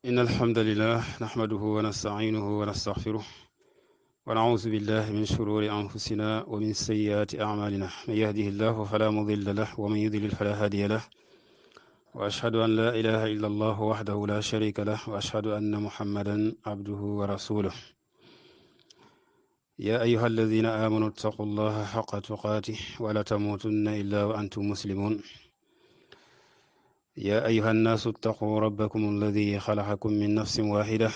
إن الحمد لله نحمده ونستعينه ونستغفره ونعوذ بالله من شرور أنفسنا ومن سيئات أعمالنا من يهده الله فلا مضل له ومن يضلل فلا هادي له وأشهد أن لا إله إلا الله وحده لا شريك له وأشهد أن محمدا عبده ورسوله يا أيها الذين آمنوا اتقوا الله حق تقاته ولا تموتن إلا وأنتم مسلمون يا أيها الناس اتقوا ربكم الذي خلقكم من نفس واحدة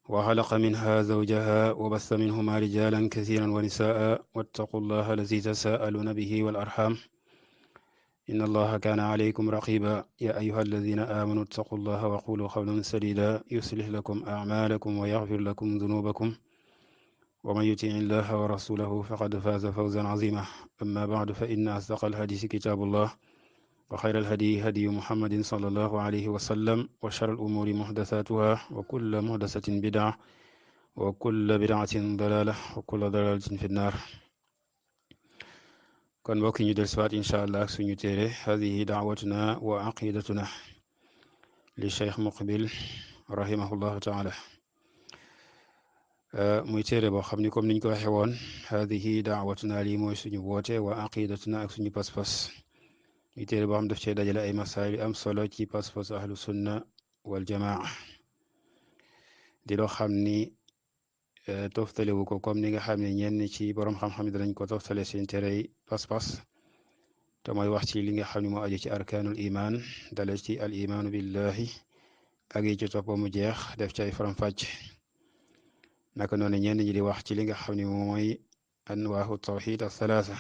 وخلق منها زوجها وبث منهما رجالا كثيرا ونساء واتقوا الله الذي تساءلون به والأرحام إن الله كان عليكم رقيبا يا أيها الذين آمنوا اتقوا الله وقولوا قولا سديدا يصلح لكم أعمالكم ويغفر لكم ذنوبكم ومن يطع الله ورسوله فقد فاز فوزا عظيما أما بعد فإن أصدق الحديث كتاب الله وخير الهدي هدي محمد صلى الله عليه وسلم وشر الأمور محدثاتها وكل محدثة بدعة وكل بدعة ضلالة وكل ضلالة في النار kon mbokk ñu del siwaat incha allah ak suñu téere hadihi daawatuna wa aqidatuna li cheikh muqbil rahimahullahu taala muy téere boo xam ni comme niñ ko waxe woon hadihi daawatuna lii mooy suñu woote wa aqidatuna ak suñu pas-pas muy téere boo xam daf cee dajale ay masail yu am solo ci pas-pas ahlu sunna wal jamaa di loo xam ni toftalewu ko comme ni nga xam ne ñenn ci borom xam-xam yi danañ ko toftale seen terey pas-pas te mooy wax ci li nga xam ne moo aju ci arkaanul iman dale ci al imaanu billahi ak yi ci topp mu jeex def ci ay faram-fàcc naka noonu ñenn ñi di wax ci li nga xam ne mooy anwaahu tawxid al thalaatha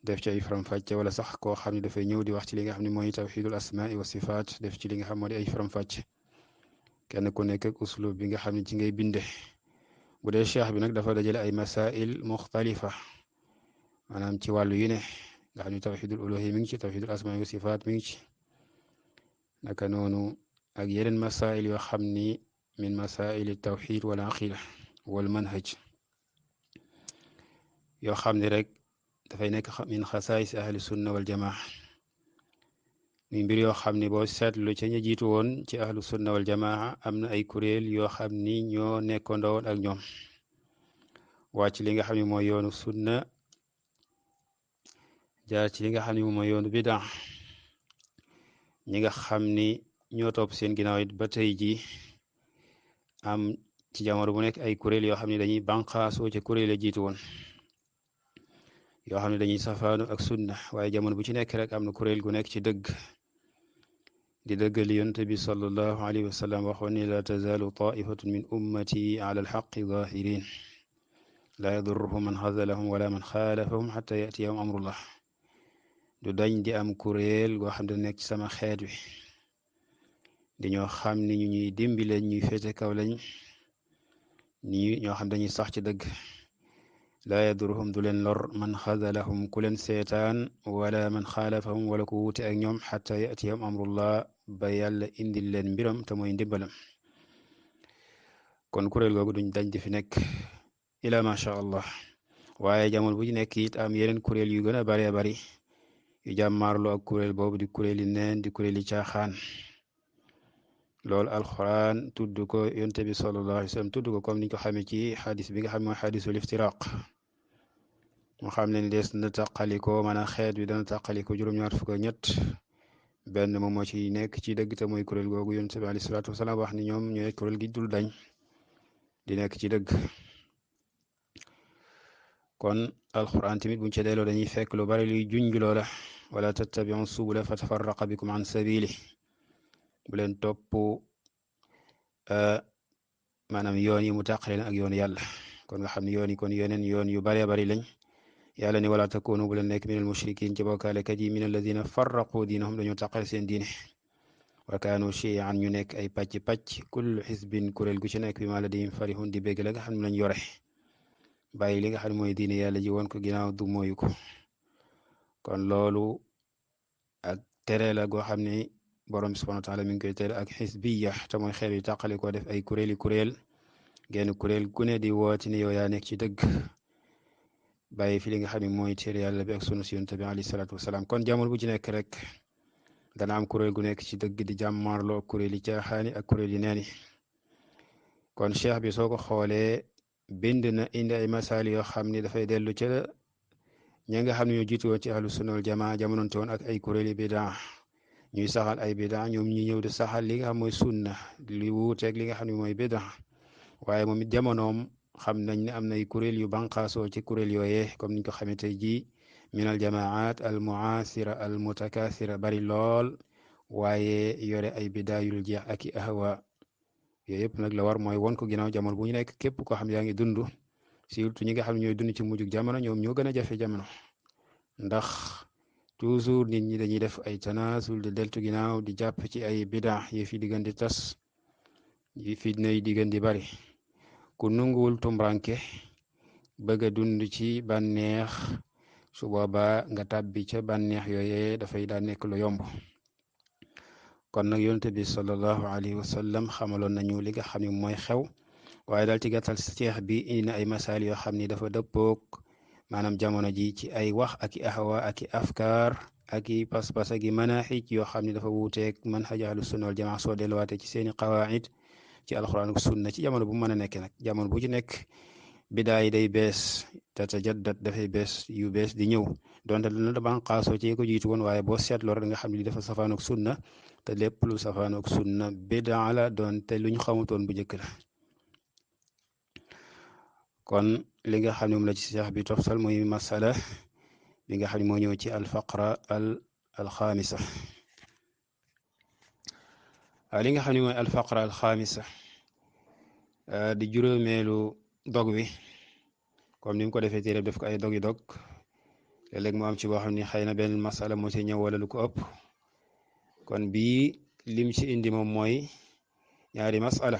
def ci ay faram-fàcc wala sax koo xam ne dafay ñëw di wax ci li nga xam ne mooy tawxidul asmaai wa sifaat def ci li nga xam moo di ay faram-fàcc kenn ku nekk ak uslub bi nga xam ne ci ngay binde bu dee cheikh bi nag dafa dajale ay masail muxtalifa maanaam ci wàllu yu ne nga xam ne tawxidul uluhi mi ngi ci tawxidul asmaa wa sifaat mi ngi ci naka noonu ak yeneen masail yoo xam ni min masail tawxid wal aqida wal manhaj yoo xam ni rek dafay nekk min xasaais ahli sunna wal jamaa mi mbir yoo xam ni boo seetlu ca ña jiitu woon ci ahlu sunna wal jamaa am na ay kuréel yoo xam ni ñoo nekkandoon ak ñoom wàcc li nga xam ne mooy yoonu sunna jaar ci li nga xam ne moom mooy yoonu bida ñi nga xam ni ñoo topp seen ginnaaw it ba tey ji am ci jamono bu nekk ay kuréel yoo xam ne dañuy bànqaasoo ca kuréel la jiitu woon yoo xam ne dañuy safaanu ak sunna waaye jamono bu ci nekk rek am na kuréel gu nekk ci dëgg di dëggal yonent bi sallallahu alayhi wa sallam waxoon ni la tazaalu taifatun min ummati ala alxaqi zahirin la yadurruhum man xazalahum wala man xaalafahum xata yatiyahum amrullah du dañ di am kuréel goo xam ne nekk ci sama xeet wi di ñoo xam ni ñu ñuy dimbi lañ ñuy féete kaw lañ ñoo xam dañuy sax ci dëgg laa yadurruhum du leen lor man xazalahum ku leen seetaan wala man xaalafahum wala ku wuute ak ñoom xata yatiyahum amrullah ba yàlla indil leen mbiram te mooy ndimbalam kon kuréel googu duñ dañ di fi nekk ila macha allah waaye jamono bu ci nekk it am yeneen kuréel yu gën a bari bari yu jàmmaarloo ak kuréel boobu di kuréeli neen di kuréeli caaxaan loolu alquran tudd ko yonte bi sallallahu alayhi wa sallam tudd ko comme niñ ko xamee ci xadis bi nga xam mooy xadisul iftiraq moo xam ne ni des na taqalikoo maanaam xeet bi dana taqalikoo juróom-ñaar fukk ak ñett benn moom moo ci nekk ci dëgg te mooy kuréel googu yonte bi alayhi salaatu wasalaam wax ni ñoom ñooy kuréel gi dul dañ di nekk ci dëgg kon alquran tamit buñ ci delloo dañuy fekk lu bari luy junj loola wala tattabiu subula fatafarraqa bikum an sabili bu leen topp maanaam yoon yi mu tàqale ak yoon yàlla kon nga xam ne yoon yi kon yeneen yoon yu baree bari lañ yàlla ni wala takunu bu leen nekk minal mushrikin ci bokkaalekat yi min alladina farraqu diinahum dañoo tàqale seen diine wa kaanu shiyan ñu nekk ay pàcc kullu xisbin kuréel gu ci nekk bi ma ladayhim farihun di bégg la nga xam ne lañ yore bàyyi li nga xam ne mooy diine yàlla ji woon ko ginnaaw du mooyu ko kon loolu ak tere la goo xam ne borom subhanahu wa taala mi ngi koy tere ak xisbiya te mooy xeet yu tàqali ko def ay kuréel genn kuréel gu ne di woote ni yow yaa nekk ci dëgg bàyyi fi li nga xam ne mooy téere yàlla bi ak sunu si yonent bi alayhi salaatu wasalaam kon jamono bu ci nekk rek dana am kuréel gu nekk ci dëgg di jàmmarloo kuréel yi caaxaani ak kuréel yi neeni kon cheikh bi soo ko xoolee bind na indi ay masaal yoo xam ni dafay dellu ca ña nga xam ne ñoo jiitu woon ci ahlu sunna wal jamaa jamononte woon ak ay kuréeli bidaa ñuy saxal ay bidaa ñoom ñu ñëw di saxal li nga xam mooy sunna li wuuteeg li nga xam ne mooy bidaa waaye moom it jamonoom xam nañ ne am nay kuréel yu banqaasoo ci kuréel yooyee comme niñ ko xamee tey jii min al jamaat al muasira al mutakathira bari lool waaye yore ay bidaa yul jeex ak i ahwa yooyu yëpp nag la war mooy won ko ginnaaw jamono bu ñu nekk képp koo xam yaa ngi dund surtout ñi nga xam ne ñooy dund ci mujjug jamono ñoom ñoo gën a jafe jamono ndax toujours nit ñi dañuy def ay tanaasul di deltu ginnaaw di jàpp ci ay bidaa yi fi diggan di tas yi fitna yi diggan di bari ku nunguwul tumranke bëgg a dund ci bànneex su boobaa nga tàbbi ca bànneex yooyee dafay daa nekk lu yomb kon nag yonent bi sallallahu alayhi wa sallam xamaloon nañu li nga xam ne mooy xew waaye daal ci gàttal seex bi indi na ay masaal yoo xam ni dafa dëppoog maanaam jamono ji ci ay wax ak i ahwa ak i afkaar ak i pas-pas ak i manahij yoo xam ne dafa wuuteeg manhaj ahlu sunna wal jamaa soo delluwaatee ci seeni qawaid ci alquran ak sunna ci jamono bu mën a nekk nag jamono bu ci nekk bidaa yi day bees tatajaddat dafay bees yu bees di ñëw donte dana banqaasoo ci ko jiitu woon waaye boo seetloo rek nga xam ne li dafa safaanoog sunna te lépp lu safaanoog sunna bidaa la donte luñ xamutoon bu njëkk la kon li nga xam ne moom la ci seex bi toftal muy masala bi nga xam ne moo ñëw ci alfaqra alxaamisa li nga xam ne mooy alfaqra alxaamisa di juróomeelu dog wi comme ni mu ko defee téere def ko ay dog yi dog léeg-léeg mu am ci boo xam ne xëy na benn masala moo ci ñëw wala lu ko ëpp kon bii lim ci indi moom mooy ñaari masala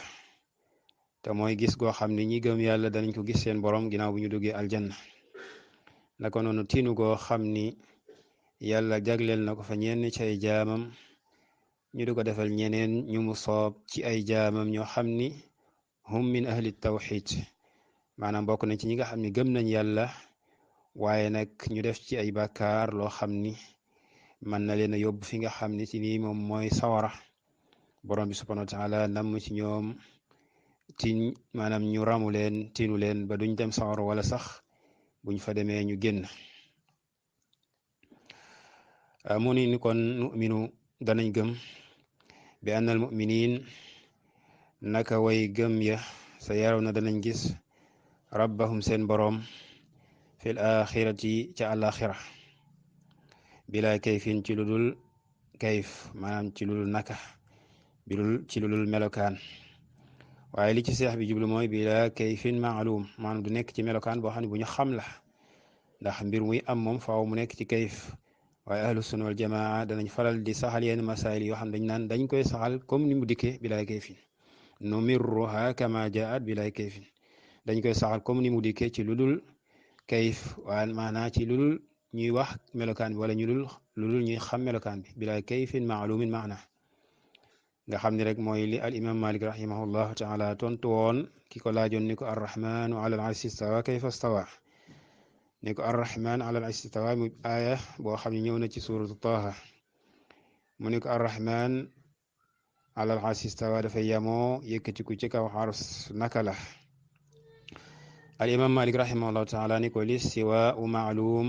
te mooy gis goo xam ne ñi gëm yàlla danañ ko gis seen borom ginnaaw bu ñu duggee aljanna naka noonu tiinu goo xam ni yàlla jagleel na ko fa ñenn ci ay jaamam ñu di ko defal ñeneen ñu mu soob ci ay jaamam ñoo xam ni hum min ahli tawxid maanaam bokk nañ ci ñi nga xam ni gëm nañ yàlla waaye nag ñu def ci ay bàkkaar loo xam ni mën na leen a yóbbu fi nga xam ni ci nii moom mooy sawara borom bi subhanahu wa taala namm ci ñoom tin maanaam ñu ramu leen tinu leen ba duñ dem sawara wala sax buñ fa demee ñu génn mu ni kon numinu danañ gëm bi anna al muminin naka way gëm ya sa yaraw na danañ gis rabbahum seen boroom fil axirati ca àlaxira bila kayfin ci ludul kayf maanaam ci ludul naka ci ludul melokaan waaye li ci seex bi jublu mooy bila kayfin maalum maanaam du nekk ci melokaan boo xam ne bu ñu xam la ndax mbir muy am moom faaw mu nekk ci kayf waaye ahlu sunna wal jamaa danañ faral di saxal yenn masaayil yoo xam dañ naan dañ koy saxal comme ni mu dikkee bila kayfin numirruha kama jaat bila kayfin dañ koy saxal comme ni mu dikkee ci ludul kayf waaye maanaa ci ludul ñuy wax melokaan bi wala ludul ñuy xam melokaan bi bila kayfin maalumin maana nga xam ne rek mooy li al imam malik rahimahullahu taala tontu woon ki ko laajoon ni ko arrahmanu ala al arshi stawa kayfa stawa ni ko arrahman ala al arshi stawa mu aaya boo xam ne ñëw na ci suratu taha mu ni ko arrahman ala al arshi stawa dafay yamoo yëkkatiku ci kaw ars naka la al imam malik rahimahullahu taala ni ko listiwaau maalum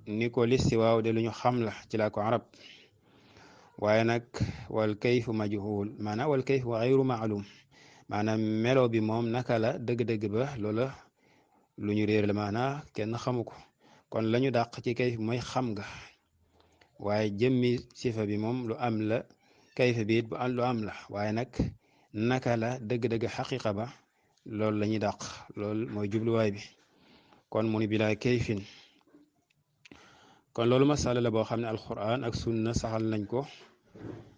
ni ko listiwaaw de lu ñu xam la ci laa ko arab waaye nag wal kayfu majhul maanaam wal kayfu xayru maalum maanaam melo bi moom naka la dëgg-dëgg ba loola lu ñu réer la maanaa kenn xamu ko kon la ñu dàq ci kayf mooy xam nga waaye jëmmi sifa bi moom lu am la kayf bi it bu lu am la waaye nag naka la dëgg-dëgg xaqiqa ba loolu la ñuy dàq loolu mooy jubluwaay bi kon mu ni bilaa kayfin kon loolu masala la boo xam ne alquran ak sunna saxal nañ ko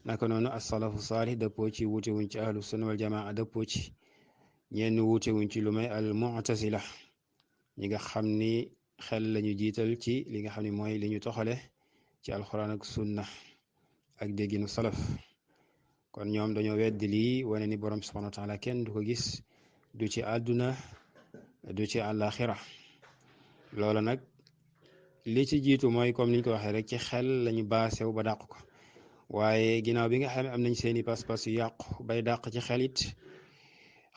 naka noonu asalafu saalih dëppoo ci wuute wuñ ci ahlu sunna wal jamaa dëppoo ci ñenn wuute wuñ ci lu may al mu'tazila ñi nga xam ni xel lañu jiital ci li nga xam ne mooy li ñu toxale ci alquran ak sunna ak dégginu salaf kon ñoom dañoo weddi lii wane ni borom subhanahu wa taala kenn du ko gis du ci àdduna du ci àllaaxira loola nag li ci jiitu mooy comme niñ ko waxee rek ci xel lañu baasew ba dàq ko waaye ginnaaw bi nga xam ne am nañ seeni pas-pas yu yàqu bay dàq ci xelit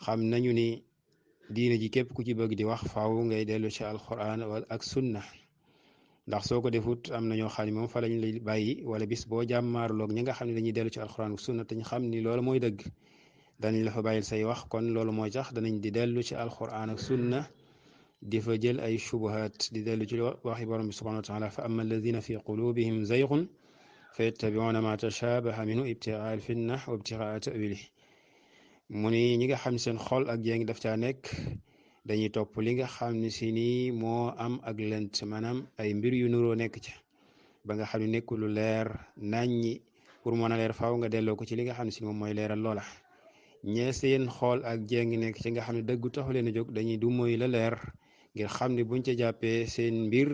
xam nañu ni diine ji képp ku ci bëgg di wax faaw ngay dellu ci alquran ak sunna ndax soo ko defut am na ñoo xam ne moom fa lañ lay bàyyi wala bis boo jàmmaarloog ñi nga xam ne dañuy dellu ci alquran ak sunna te ñu xam ni loolu mooy dëgg danañ la fa bàyyil say wax kon loolu mooy tax danañ di dellu ci alquran ak sunna di fa jël ay shubuhat di dellu ci waxi borom bi subhanahu wa taala fa amma alladina fi qulubihim zaygun fa yattabiuna ma tashabaha minhu ibtigaa alfitna wa ibtigaa tawilih mu ni ñi nga xam ne seen xol ak jéngi daf caa nekk dañuy topp li nga xam ne si nii moo am ak lënt maanaam ay mbir yu nuroo nekk ca ba nga xam ne nekkul lu leer naññi pour mën a leer faaw nga delloo ko ci li nga xam ne si moom mooy leeral loola ñee seen xool ak jéngi nekk ci nga xam ne dëggu taxu leen a jóg dañuy du mooy la leer ngir xam ne buñ ca jàppee seen mbir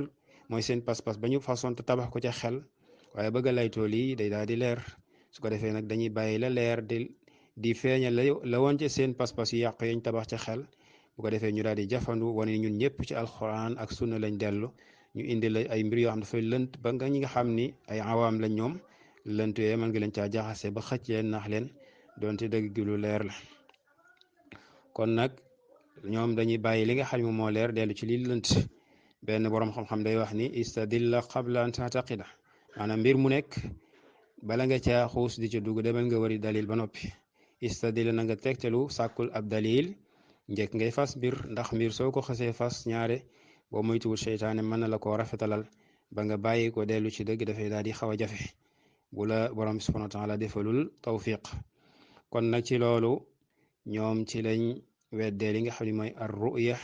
mooy seen pas-pas ba ñu façon te tabax ko ca xel waaye bëgg a laytoo lii day daal di leer su ko defee nag dañuy bàyyi la leer di feeñal la woon ca seen pas-pas yi yàq yañ tabax ca xel bu ko defee ñu daal di jafandu wane ñun ñëpp ci alquran ak sunna lañ dellu ñu indi la ay mbir yoo xam dafay lënt ba nga ñi nga xam ni ay awaam lañ ñoom lënt yooyu mën nga leen caa jaxase ba xëcc leen nax leen doonte dëgg gi lu leer la kon nag ñoom dañuy bàyyi li nga xam ne moo leer dellu ci li lënt benn borom xam-xam day wax ni istadilla qabla an taataqida maanaam mbir mu nekk bala nga caa xuus di ca dugg demal nga wari dalil ba noppi istadilla na nga tegtalu sàkkul ab dalil njëkk ngay fas mbir ndax mbir soo ko xasee fas ñaare boo moytuwul seytaane mën na la koo rafetalal ba nga bàyyi ko dellu ci dëgg dafay daal di xaw a jafe bu la borom subhanahu wa taala defalul tawfiq kon nag ci loolu ñoom ci lañ weddee li nga xam ne mooy ar ruya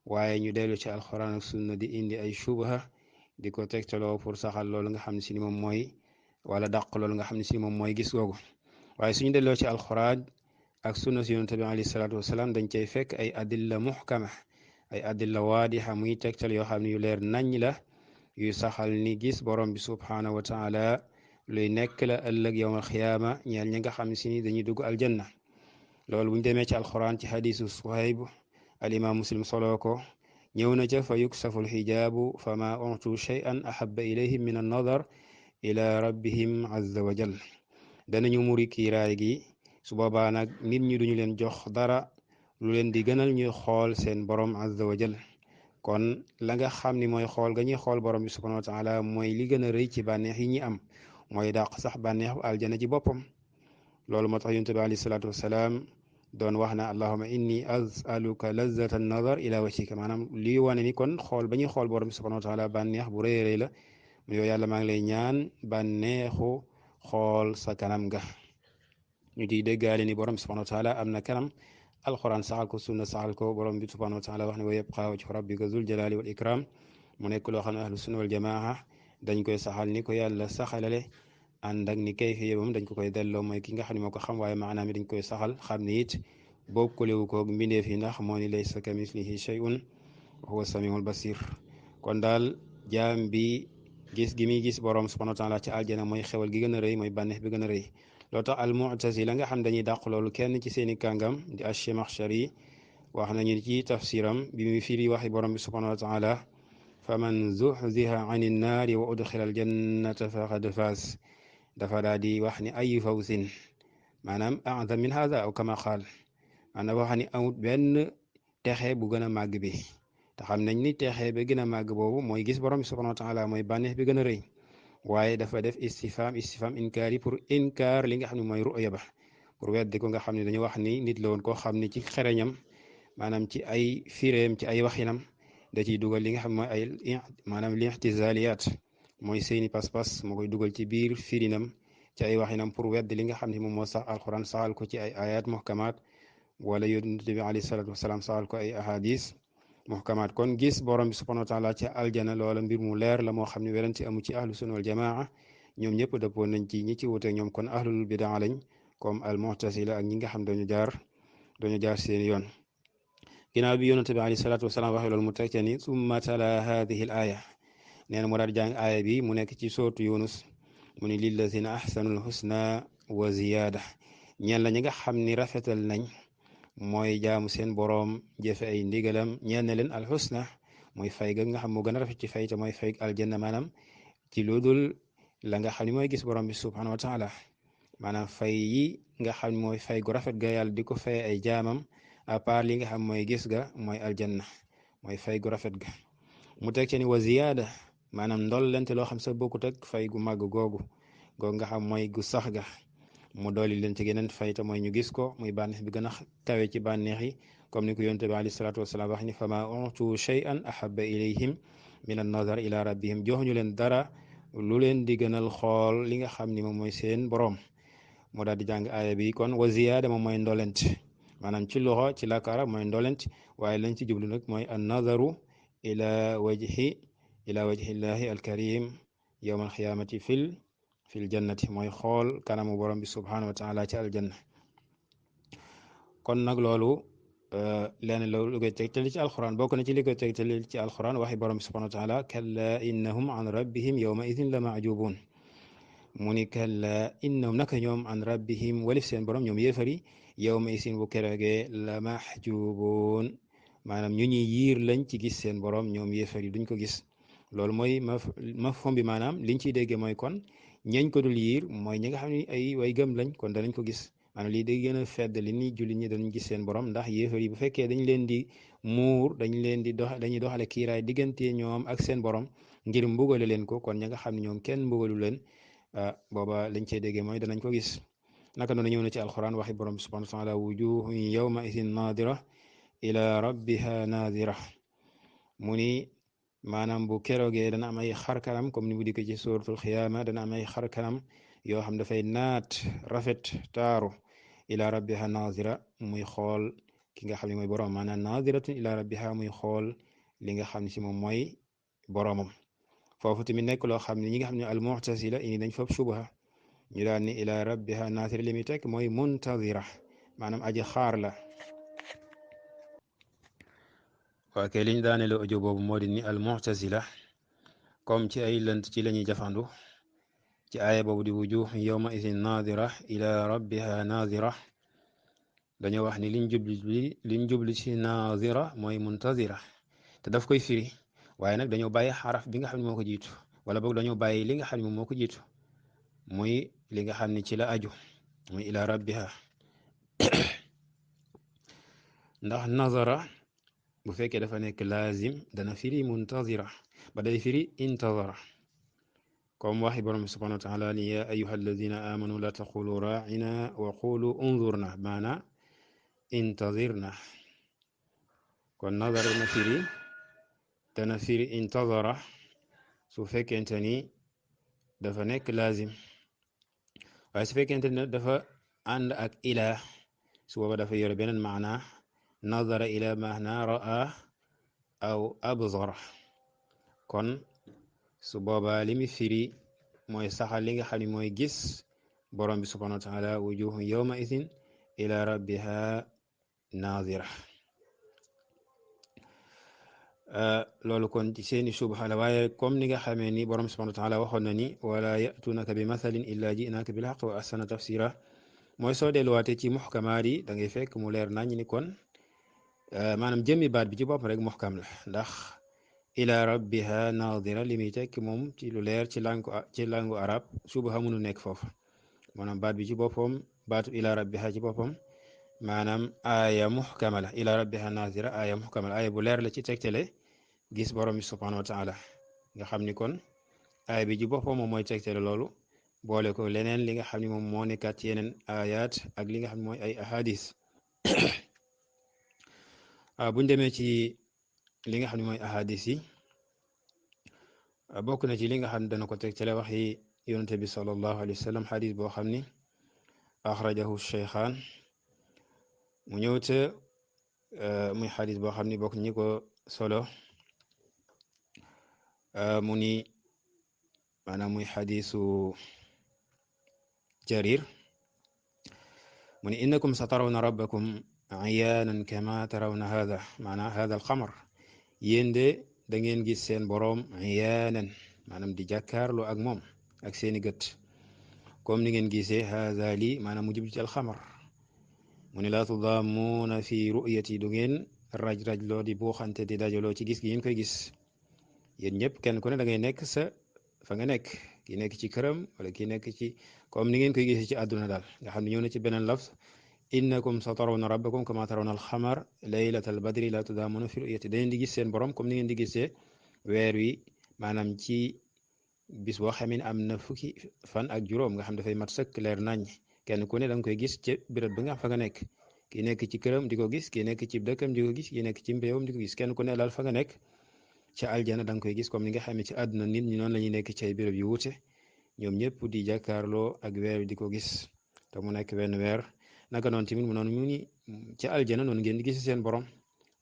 waaye ñu dellu ci alquran ak sunna di indi ay shubha di ko tegtaloo pour saxal loolu nga xam ne si ni moom mooy wala dàq loolu nga xam ne si moom mooy gis googu waaye suñu delloo ci alquran ak sunna si yonent bi alayhi salaatu wasalaam dañ cay fekk ay adilla muhkama ay adilla waadixa muy tegtal yoo xam ne yu leer naññ la yuy saxal ni gis borom bi subhanahu wa taala luy nekk la ëllëg yowmal xiyaama ñeel ñi nga xam ne si ni dañuy dugg aljanna loolu bu ñu demee ci alquran ci xadisu Suhayb al imam muslim soloo ko ñëw na ca fa yuksafu alxijaabu fa ma utu shay'an ahaba ilayhim min annadar ila rabbihim azza wa jal danañu muri kiiraay gi su boobaa nag nit ñi duñu leen jox dara lu leen di gënal ñuy xool seen borom azza wa jal kon la nga xam ni mooy xool ga ñuy xool borom bi subhanahu wa taala mooy li gën a rëy ci bànneex yi ñi am mooy dàq sax bànneexu aljana ci boppam loolu moo tax yonent bi alayhi salaatu wasalaam doon wax na allahuma inni asaluka lazata nazar ila wajhika maanaam lii wane ni kon xool ba ñuy xool borom bi subhanahu wa taala bànneex bu rëy rëy la mu yow yàlla maa ngi lay ñaan bànneexu xool sa kanam ga ñu ciy déggaale ni borom bi subhanahu wa taala am na kanam alquran saxal ko sunna saxal ko borom bi subhanahu wa taala wax ne wa yabqa wajhu rabbika zul jalali wal ikram mu nekk loo xam ne ahlu sunna wal jamaa dañ koy saxal ni ko yàlla saxalale ànd ak ni kayfi yebam dañ ko koy delloo mooy ki nga xam ne moo ko xam waaye maanaam dañ koy saxal xam ni it bokkalewu koog mbindeef yi ndax moo ni laysa kamislihi shay'un wa huwa samiul basir kon daal jaam bi gis gi muy gis borom subhanahu wa taala ci aljana mooy xewal gi gën a rëy mooy bànneex bi gën a rëy loo tax al mu'tazila nga xam dañuy dàq loolu kenn ci seeni kàngam di ash-Shamakhshari wax nañu ci tafsiram bi muy firi waxi borom bi subhanahu wa taala faman zuhziha ani nnaari wa udxila aljannata faqad faas dafa daal di wax ni ayu fawsin maanaam a'zam min hada aw kama qaal maanaam wax ni amut benn texe bu gën a màgg bi te xam nañ ni texe ba gën a màgg boobu mooy gis borom bi subhanahu wa taala mooy bànneex bi gën a rëy waaye dafa def istifham inkaar yi pour inkaar li nga xam ne mooy ruya ba pour weddi ko nga xam ne dañu wax ni nit la woon koo xam ne ci xereñam maanaam ci ay fireem ci ay waxinam da ciy dugal li nga xam mooy ay maanaam li'tizaliyaat mooy seeni pas-pas moo koy dugal ci biir firinam ci ay waxinam pour weddi li nga xam ne moom moo sax alquran saxal ko ci ay ayat muhkamaat wala yonent bi alayhi salaatu wasalaam saxal ko ay ahadis muhkamaat kon gis borom bi subhanahu wa taala ci aljana loola mbir mu leer la moo xam ne werante amu ci ahlu sunna wal jamaa ñoom ñëpp dëppoo nañ ci ñi ci wute ñoom kon ahlul bidaa lañ comme al mu'tazila ak ñi nga xam dañu jaar seen yoon ginnaaw bi yonent bi alayhi salaatu wasalaam waxee loolu mu teg ca ni summa tala hadihi al aya nee na mu daal jàng aaya bi mu nekk ci sootu Yunus mu ni lillazina ahsanul husna wa ziyaada ñeen la ñi nga xam ni rafetal nañ mooy jaamu seen boroom jëfe ay ndigalam ñeen na leen alxusna mooy fay ga nga xam moo gën a rafet ci fay te mooy fay aljanna maanaam ci lu dul la nga xam ne mooy gis borom bi subhanahu wa taala maanaam fay yi nga xam ne mooy fay gu rafet ga yàlla di ko fay ay jaamam à part li nga xam mooy gis ga mooy aljanna mooy fay gu rafet ga mu teg ci ni wa ziyaada maanaam ndollente loo xam sa bokkut ak fay gu màgg googu nga xam mooy gu sax ga mu dolli leen ci geneen fay te mooy ñu gis ko muy bànneex bi gën a kawe ci bànneex yi comme ni ko yonte bi alayhi salaatu wasalaam wax ni fama utu shay'an ahabba ilayhim min an nazar ila rabbihim jox ñu leen dara lu leen di gënal xool li nga xam ni moom mooy seen boroom moo daal di jàng aaya bi kon wa ziyaada moom mooy ndolent maanaam ci loxo ci làkku arab mooy ndolent waaye lañ ci jublu nag mooy an nazaru ila wajhi llahi alkarim yowma alxiyaamati fil jannati mooy xool kanamu borom bi subhanahu wa taala ci aljanna kon nag loolu lenn lu koy tegtali ci alquran bokk na ci li koy tegtali ci alquran waxi borom bi subhanahu wa taala kalla innahum an rabbihim yowma idin la maajubun mu ni kalla innahum naka ñoom an rabbihim walif seen borom ñoom yéefari yowma idin bu keroogee la mahjubun maanaam ñu ñuy yiir lañ ci gis seen borom ñoom yéefari duñ ko gis loolu mooy mafhum bi maanaam liñ ciy déggee mooy kon ñeñ ko dul yiir mooy ñi nga xam ne ay way gëm lañ kon danañ ko gis maanaam lii day gën a fedd li ni julli ñi danañ gis seen borom ndax yéefar yi bu fekkee dañ leen di muur dañuy doxale kiiraay diggante ñoom ak seen borom ngir mbugale leen ko kon ña nga xam ne ñoom kenn mbugalu leen booba lañ cey déggee mooy danañ ko gis naka noonu ñëw na ci alquran waxi borom bi subhanahu wa taala wujuhun yawma idin nadira ila rabbiha nadira mu ni maanaam bu keroogee dana am ay xarkanam comme ni mu dikk ci suratul xiyaama dana am ay xarkanam yoo xam dafay naat rafet taaru ila rabbiha nazira muy xool ki nga xam ne mooy boroom maanaam naziratun ila rabbiha muy xool li nga xam ne si moom mooy boroomam foofu tamit nekk loo xam ne ñi nga xam ne al mu'tazila indi dañ foofu subha ñu daal ni ila rabbiha nazira li muy tekk mooy muntazira maanaam aji xaar la waa kay liñ daanele audio boobu moo di ni al mu'tazila comme ci ay lënt ci la ñuy jafandu ci aaya boobu di wujuh yawma idin nadira ila rabbiha nadira dañoo wax ni liñ jubli ci nadira mooy muntazira te daf koy firi waaye nag dañoo bàyyi xaraf bi nga xam ne moo ko jiitu wala boog dañoo bàyyi li nga xam ne moom moo ko jiitu muy li nga xam ne ci la aju muy ila rabbiha ndax nazara bu fekkee dafa nekk laazim dana firi muntazira ba day firi intazara comme waxi borom subhanahu wa taala ni ya ayuha alladina amanu la taqulu raina wa qulu unzurna maana intazirna kon nazara dana firi intazara su fekkente ni dafa nekk laazim waaye su fekkente ni dafa ànd ak ila su booba dafa yore beneen maana nazara ila maana ra'a aw abzara kon su boobaa li mu firi mooy saxal li nga xam ne mooy gis borom bi subhanahu wa taala wujuhun yawma idin ila rabbiha nazira loolu kon ci seeni subha la waaye comme ni nga xamee ni borom bi subhanahu wa taala waxoon na ni wala ya'tunaka bi mathalin illa ji'naka bil haqq wa ahsana tafsira mooy soo delluwaatee ci muxkamaat yi da ngay fekk mu leer nañ ni kon maanaam jëmmi baat bi ci boppam rek muxkam la ndax ila rabbiha nadira li muy tekk moom ci lu leer ci langu arab subha mënu nekk foofu maanaam baat bi ci boppam baatu ila rabbiha ci boppam maanaam aaya muxkama la ila rabbiha nadira aaya muxkama la aaya bu leer la ci tegtale gis borom bi subhanahu wa taala nga xam ni kon aaya bi ci boppam moom mooy tegtale loolu boole ko leneen li nga xam ne moom moo nekkaat ci yeneen ayat ak li nga xam ne mooy ay ahadis buñ demee ci li nga xam ne mooy ahadis yi bokk na ci li nga xam ne dana ko tegtale waxi yonente bi sallallahu alayhi wa sallam xadis boo xam ni axrajahu cheykhaan mu ñëw te muy xadis boo xam ni bokk ñi ko solo mu ni maanaam muy xadisu jarir mu ni innakum sa tarawna rabbakum ayaanan kama tarawna hada maanaam hada alxamar yéen de da ngeen gis seen boroom ayaanan maanaam di jàkkaarloo ak moom ak seeni gët comme ni ngeen gisee hada lii maanaam mu jublu ci alxamar mu ne laa tudaamuuna fi ru'yati du ngeen raj-raj loo di buuxante di dajaloo ci gis gi ngeen koy gis yéen ñëpp kenn ku ne da ngay nekk fa nga nekk ki nekk ci këram wala ki nekk ci comme ni ngeen koy gisee ci àdduna daal nga xam ne ñëw na ci beneen lafs innakum sa tarawna rabbakum kama tarawna alxamar laylatal badri la tudaamuna fi ru'yati da ngeen di gis seen borom comme ni ngeen di gisee weer wi maanaam ci bis boo xamee ne am na fukki fan ak juróom nga xam dafay mat sëkk leer nañ kenn ku ne da nga koy gis ci béréb bi nga fa nga nekk ki nekk ci këram di ko gis ki nekk ci dëkkam di ko gis ki nekk ci mbéyam di ko gis kenn ku ne daal fa nga nekk ci aljana da nga koy gis comme ni nga xam ne ci àdduna nit ñi noonu la ñuy nekk ci ay béréb yu wuute ñoom ñëpp di jàkkaarloo ak weer wi di ko gis te mu nekk benn weer naka noonu tamit mu noonu mu ni ci aljana noonu ngeen di gis seen borom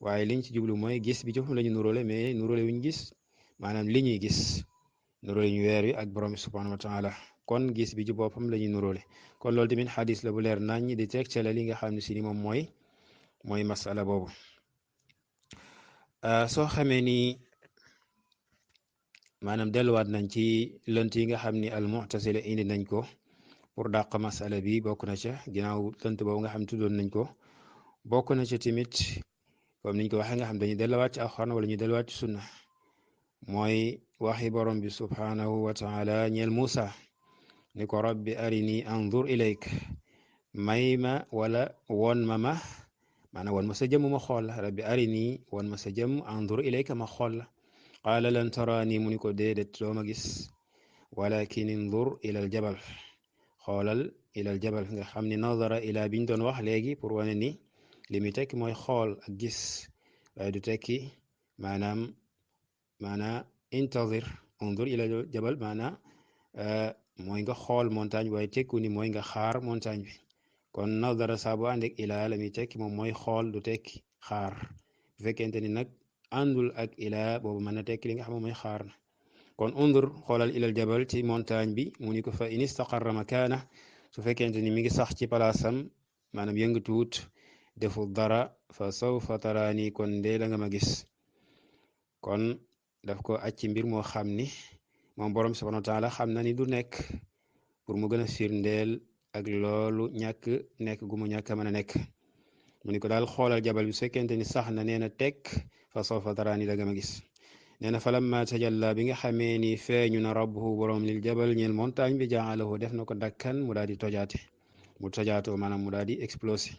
waaye liñ ci jublu mooy gis bi ci foofu la ñu nuróole mais nuróole wuñ gis maanaam li ñuy gis nuróole ñu weer wi ak borom bi subhanahu wa taala kon gis bi ci boppam la ñuy nuróole kon loolu tamit xadis la bu leer nañ di tegtale li nga xam ne si ni moom mooy masala boobu soo xamee ni maanaam delluwaat nañ ci lënt yi nga xam ni al mu'tasila indi nañ ko pour dàq masala bi bokk na ca ginnaaw lënt boobu nga xam tuddoon nañ ko bokk na ca tamit comme niñ ko waxee nga xam dañuy delluwaat ci alxuraan wala ñu delluwaat ci sunna mooy waxi borom bi subhanahu wa taala ñeel Muusa ni ko rabbi arini anzur ilayk may ma wala won ma maanaam won ma sa jëmm ma xool la rabbi arini won ma sa jëmm anzur ilayka ma xool la qaala lan taraani mu ni ko déedéet doo ma gis walakin inzur ilal jabal xoolal ilal jabal nga xam ni nazara ila biñ doon wax léegi pour wane ni li muy tekki mooy xool ak gis waaye du tekki maanaam intazir unzur ilal jabal maanaam mooy nga xool montagne waaye tekku ni mooy nga xaar montagne bi kon nazara saa bu ànd ak ilaa la muy tekki moom mooy xool du tekki xaar bu fekkente ni nag àndul ak ilaa boobu mën na tekki li nga xam mooy xaar na kon undur xoolal ilal jabal ci montagne bi mu ni ko fa in istaqarra makaana su fekkente ni mi ngi sax ci palaasam maanaam yëngatuwut deful dara fa sawfa taraani kon dee la nga ma gis kon daf ko acc mbir moo xam ni moom borom subhanahu wa taala xam na ni du nekk pour mu gën a firndeel ak loolu ñàkk nekk gu mu ñàkk a mën a nekk mu ni ko daal xoolal jabal bi su fekkente ni sax na nee na tekk fa sawfa taraani la nga ma gis nee na falamma tajalla bi nga xamee ni feeñu na rabbuhu borom lil jabal ñeel montagne bi jaalahu def na ko dakkan mu daal di tojaate mu tojaatoo maanaam mu daal di explosé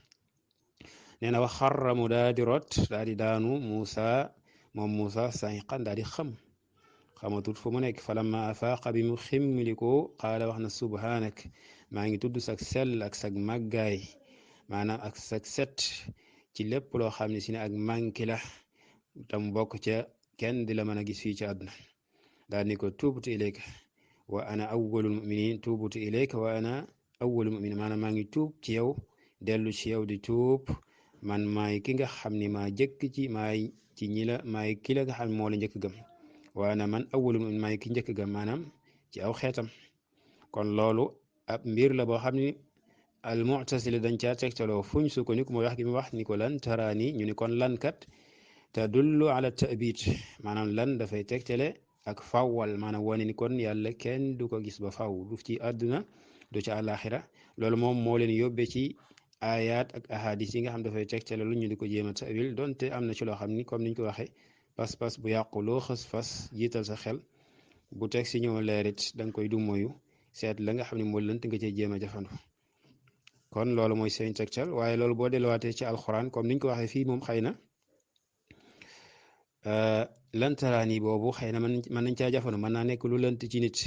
nee na wax xarra mu daal di rot daal di daanu moom Muusa sayiqan daal di xamatut fu mu nekk falamma afaaqa bi mu ximmilikoo qaala wax na subhaanak maa ngi tudd sag sell ak sag màggaay maanaam ak sag set ci lépp loo xam ne si ne ak manki la tam bokk ca kenn di la mën a gis fii ci àdduna daal ni ko tuubtu ilayka wa ana awwalul muminin tuubtu ilayka wa ana awwalul muminin maanaam maa ngi tuub ci yow dellu ci yow di tuub man maay ki nga xam ni maa jëkk ci maay ci ñi la maay ki la nga xam moo la njëkk gëm wa ana man awwalul mumin maay ki njëkk gëm maanaam ci aw xeetam kon loolu ab mbir la boo xam ni al mu'tasila dañ caa tegtaloo fuñ sukkandiku mooy wax gi mu wax ni ko lan taraani ñu ni kon lan kat tadullu ala ta'bid maanaam lan dafay tegtale ak fawwal maanaam wane ni kon yàlla kenn du ko gis ba faw du ci àdduna du ci àllaaxira loolu moom moo leen yóbbee ci ayat ak ahadis yi nga xam dafay tegtale lu ñu di ko jéem a tawil donte am na ci loo xam ni comme niñ ko waxee pas-pas bu yàqu loo xës fas jiital sa xel bu teg si ñëw leerit da nga koy du moyu seet la nga xam ne moo lënt nga cee jéem a jafandu kon loolu mooy seen tegtal waaye loolu boo delluwaatee ci alxuraan comme niñ ko waxee fii moom xëy na lan taraani boobu xëy na mën nañ caa jafandu mën naa nekk lu lënt ci nit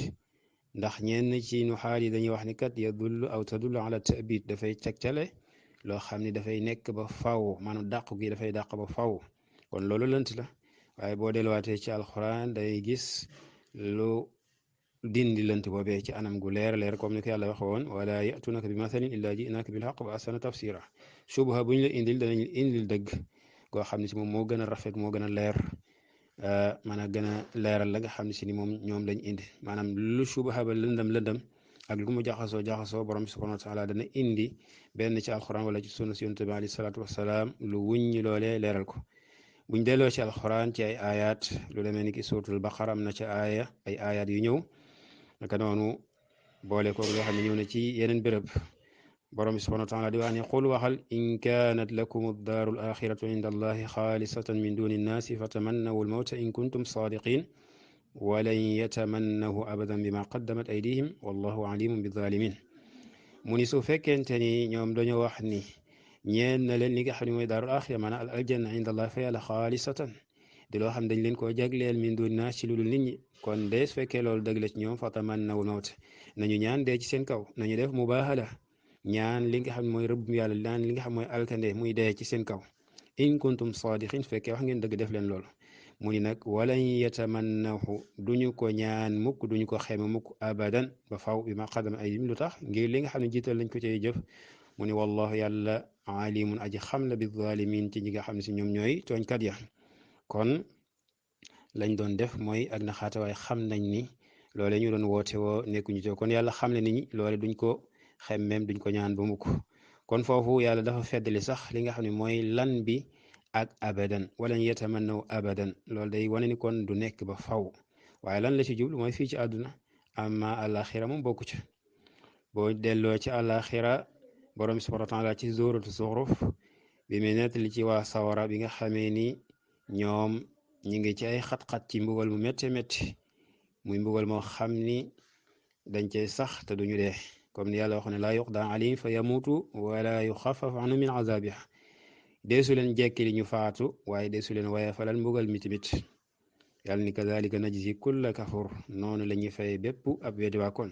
ndax ñenn ci nu xaal yi dañuy wax ni kat yadullu aw tadullu ala ta'bid dafay tegtale loo xam ne dafay nekk ba faw maanaam dàqu gi dafay dàq ba faw kon loolu lënt la waaye boo delluwaatee ci alxuraan day gis lu dindi lënt boobee ci anam gu leer leer comme ni ko yàlla waxe woon wala yatunaka bi mathalin illa ji'naka bil haqq wa ahsana tafsira subha bu ñu la indil danañ indil dëgg goo xam ne si moom moo gën a rafet moo gën a leer mën a gën a leeral la nga xam ne si ni moom ñoom lañ indi maanaam lu subha ba lëndam ak lu mu jaxasoo borom subhanahu wa taala dana indi benn ci alxuraan wala ci sunna si yonent bi alayhi salaatu wasalaam lu wuññi loolee leeral ko buñ delloo ci alxuraan ci ay ayat lu demee ni ki suuratul baqara am na ci ay ayat yu ñëw naka noonu boole ko loo xam ne ñëw na ci yeneen béréb borom subhanahu wa taala di wax ni qul waxal in kaanat lakum ad-daaru al-axiratu inda allahi xaalisatan min duni nnaasi fatamannawu al-mawta in kuntum saadiqin walan yatamannahu abadan bima qaddamat aydihim wallahu alimun bizalimin mu ni su fekkente ni ñoom dañoo wax ni ñeen na leen li nga xam ne mooy daarul axira maanaam al aljanna inda allah fa yàlla xaalisatan di loo xam dañ leen koo jagleel min dun naas ci lu dul nit ñi kon de su fekkee loolu dëgg la ci ñoom fatamannaw mawt nañu ñaan dee ci seen kaw nañu def mubaahala ñaan li nga xam ne mooy rëbbum yàlla ñaan li nga xam mooy alkande muy dee ci seen kaw in kuntum saadiqin su fekkee wax ngeen dëgg def leen loolu mu ni nag walan yatamannahu duñu ko ñaan mukk duñu ko xeme mukk abadan ba faw bi ma qadama ay lu tax ngir li nga xam ne jiital lañ ko cay jëf mu ni wallahu yàlla alimun aji xam la bi zalimin ci ñi nga xam ne si ñoom ñooy tooñkat ya kon lañ doon def mooy ak na xaata waaye xam nañ ni loole ñu doon woote woo nekkuñu ci kon yàlla xam ne nit ñi loole duñ ko xemmeem duñ ko ñaan ba mukk kon foofu yàlla dafa feddali sax li nga xam ne mooy lan bi ak abadan walan yatamannaw abadan loolu day wane ni kon du nekk ba faw waaye lan la ci jublu mooy fii ci àdduna amma àlaxira moom bokku ci boo delloo ci àlaxira borom subhanahu wa taala ci suuratu Zuxruf bi mu nettali ci waa sawara bi nga xamee ni ñoom ñi ngi ci ay xat-xat ci mbugal mu métti métti muy mbugal moo xam ni dañ cey sax te duñu dee comme ni yàlla wax ne laa yuqda alayhim fa yamuutu wala yuxafaf anhum min azabiha deesu leen jekki li ñu faatu waaye deesu leen waaye falal mbugal mi tamit yàlla ni kazalika najzi kulla kafur noonu la ñuy fay bépp ab weddi waa kon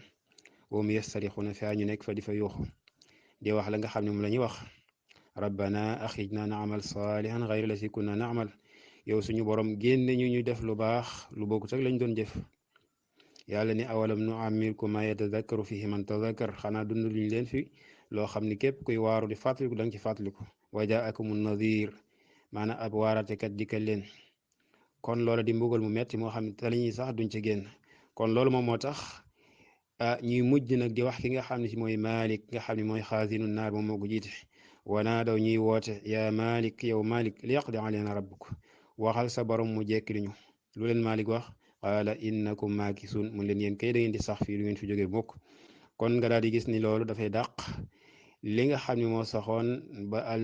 wahum yastarixuuna faa ñu nekk fa di fa yuuxu di wax la nga xam ne moom la ñuy wax rabbana axrijna naamal saalihan gayra lasi kunna naamal yow suñu borom génne ñu def lu baax lu bokkut ak lañ doon jëf yàlla ni awalam nu amirkum ma yatadakkaru fihi man tadakkar xanaa dund luñ leen fi loo xam ni képp kuy waaru di fàttaliku da nga ci fàttaliku wa jaakumu nadir maanaam ab waaratekat dikkal leen kon loola di mbugal mu metti moo xam ne te lañuy sax duñ ci génn kon loolu moom moo tax ñuy mujj nag di wax ki nga xam ne si mooy Malik nga xam ne mooy xaasinu naar moom moo ko jiite wanaa daw ñuy woote yaa Malik yow Malik li yaqdi alayna rabbuk waxal sa borom mu jekki li ñu lu leen Malik wax qaala innakum maakisun mun leen yéen kay da ngeen di sax fii lu ngeen fi jógee mukk kon nga daal di gis ni loolu dafay dàq li nga xam ne moo saxoon ba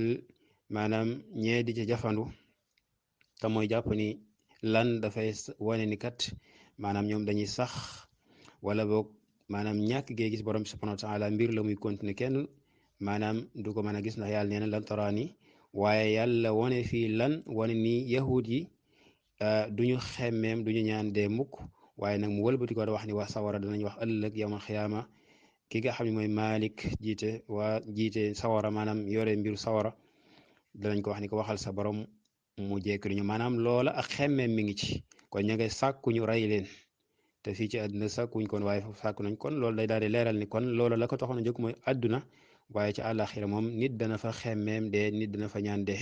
maanaam ñee di ci jafandu te mooy jàpp ni lan dafay wane ni kat maanaam ñoom dañuy sax wala boog maanaam ñàkk gee gis borom subhanahu wa taala mbir la muy continuer kenn maanaam du ko mën a gis ndax yàlla nee na lan taraani waaye yàlla wane fii lan wane ni yahud yi duñu xemmeem duñu ñaan dee mukk waaye nag mu wëlbati ko wax ni waa sawara danañ wax ëllëg yawmal xiyaama ki nga xam ne mooy Malik jiite sawara maanaam yore mbiru sawara danañ ko wax ni ko waxal sa borom mu jekk ñu maanaam loola ak xemmeem mi ngi ci kon ña ngay sàkku ñu rey leen te fii ci àdduna sàkkuñ kon waaye foofu sàkku nañ kon loolu day daal di leeral ni kon loola la ko taxoon a jóg mooy àdduna waaye ci àllaaxira moom nit dana fa xemmeem dee nit dana fa ñaan dee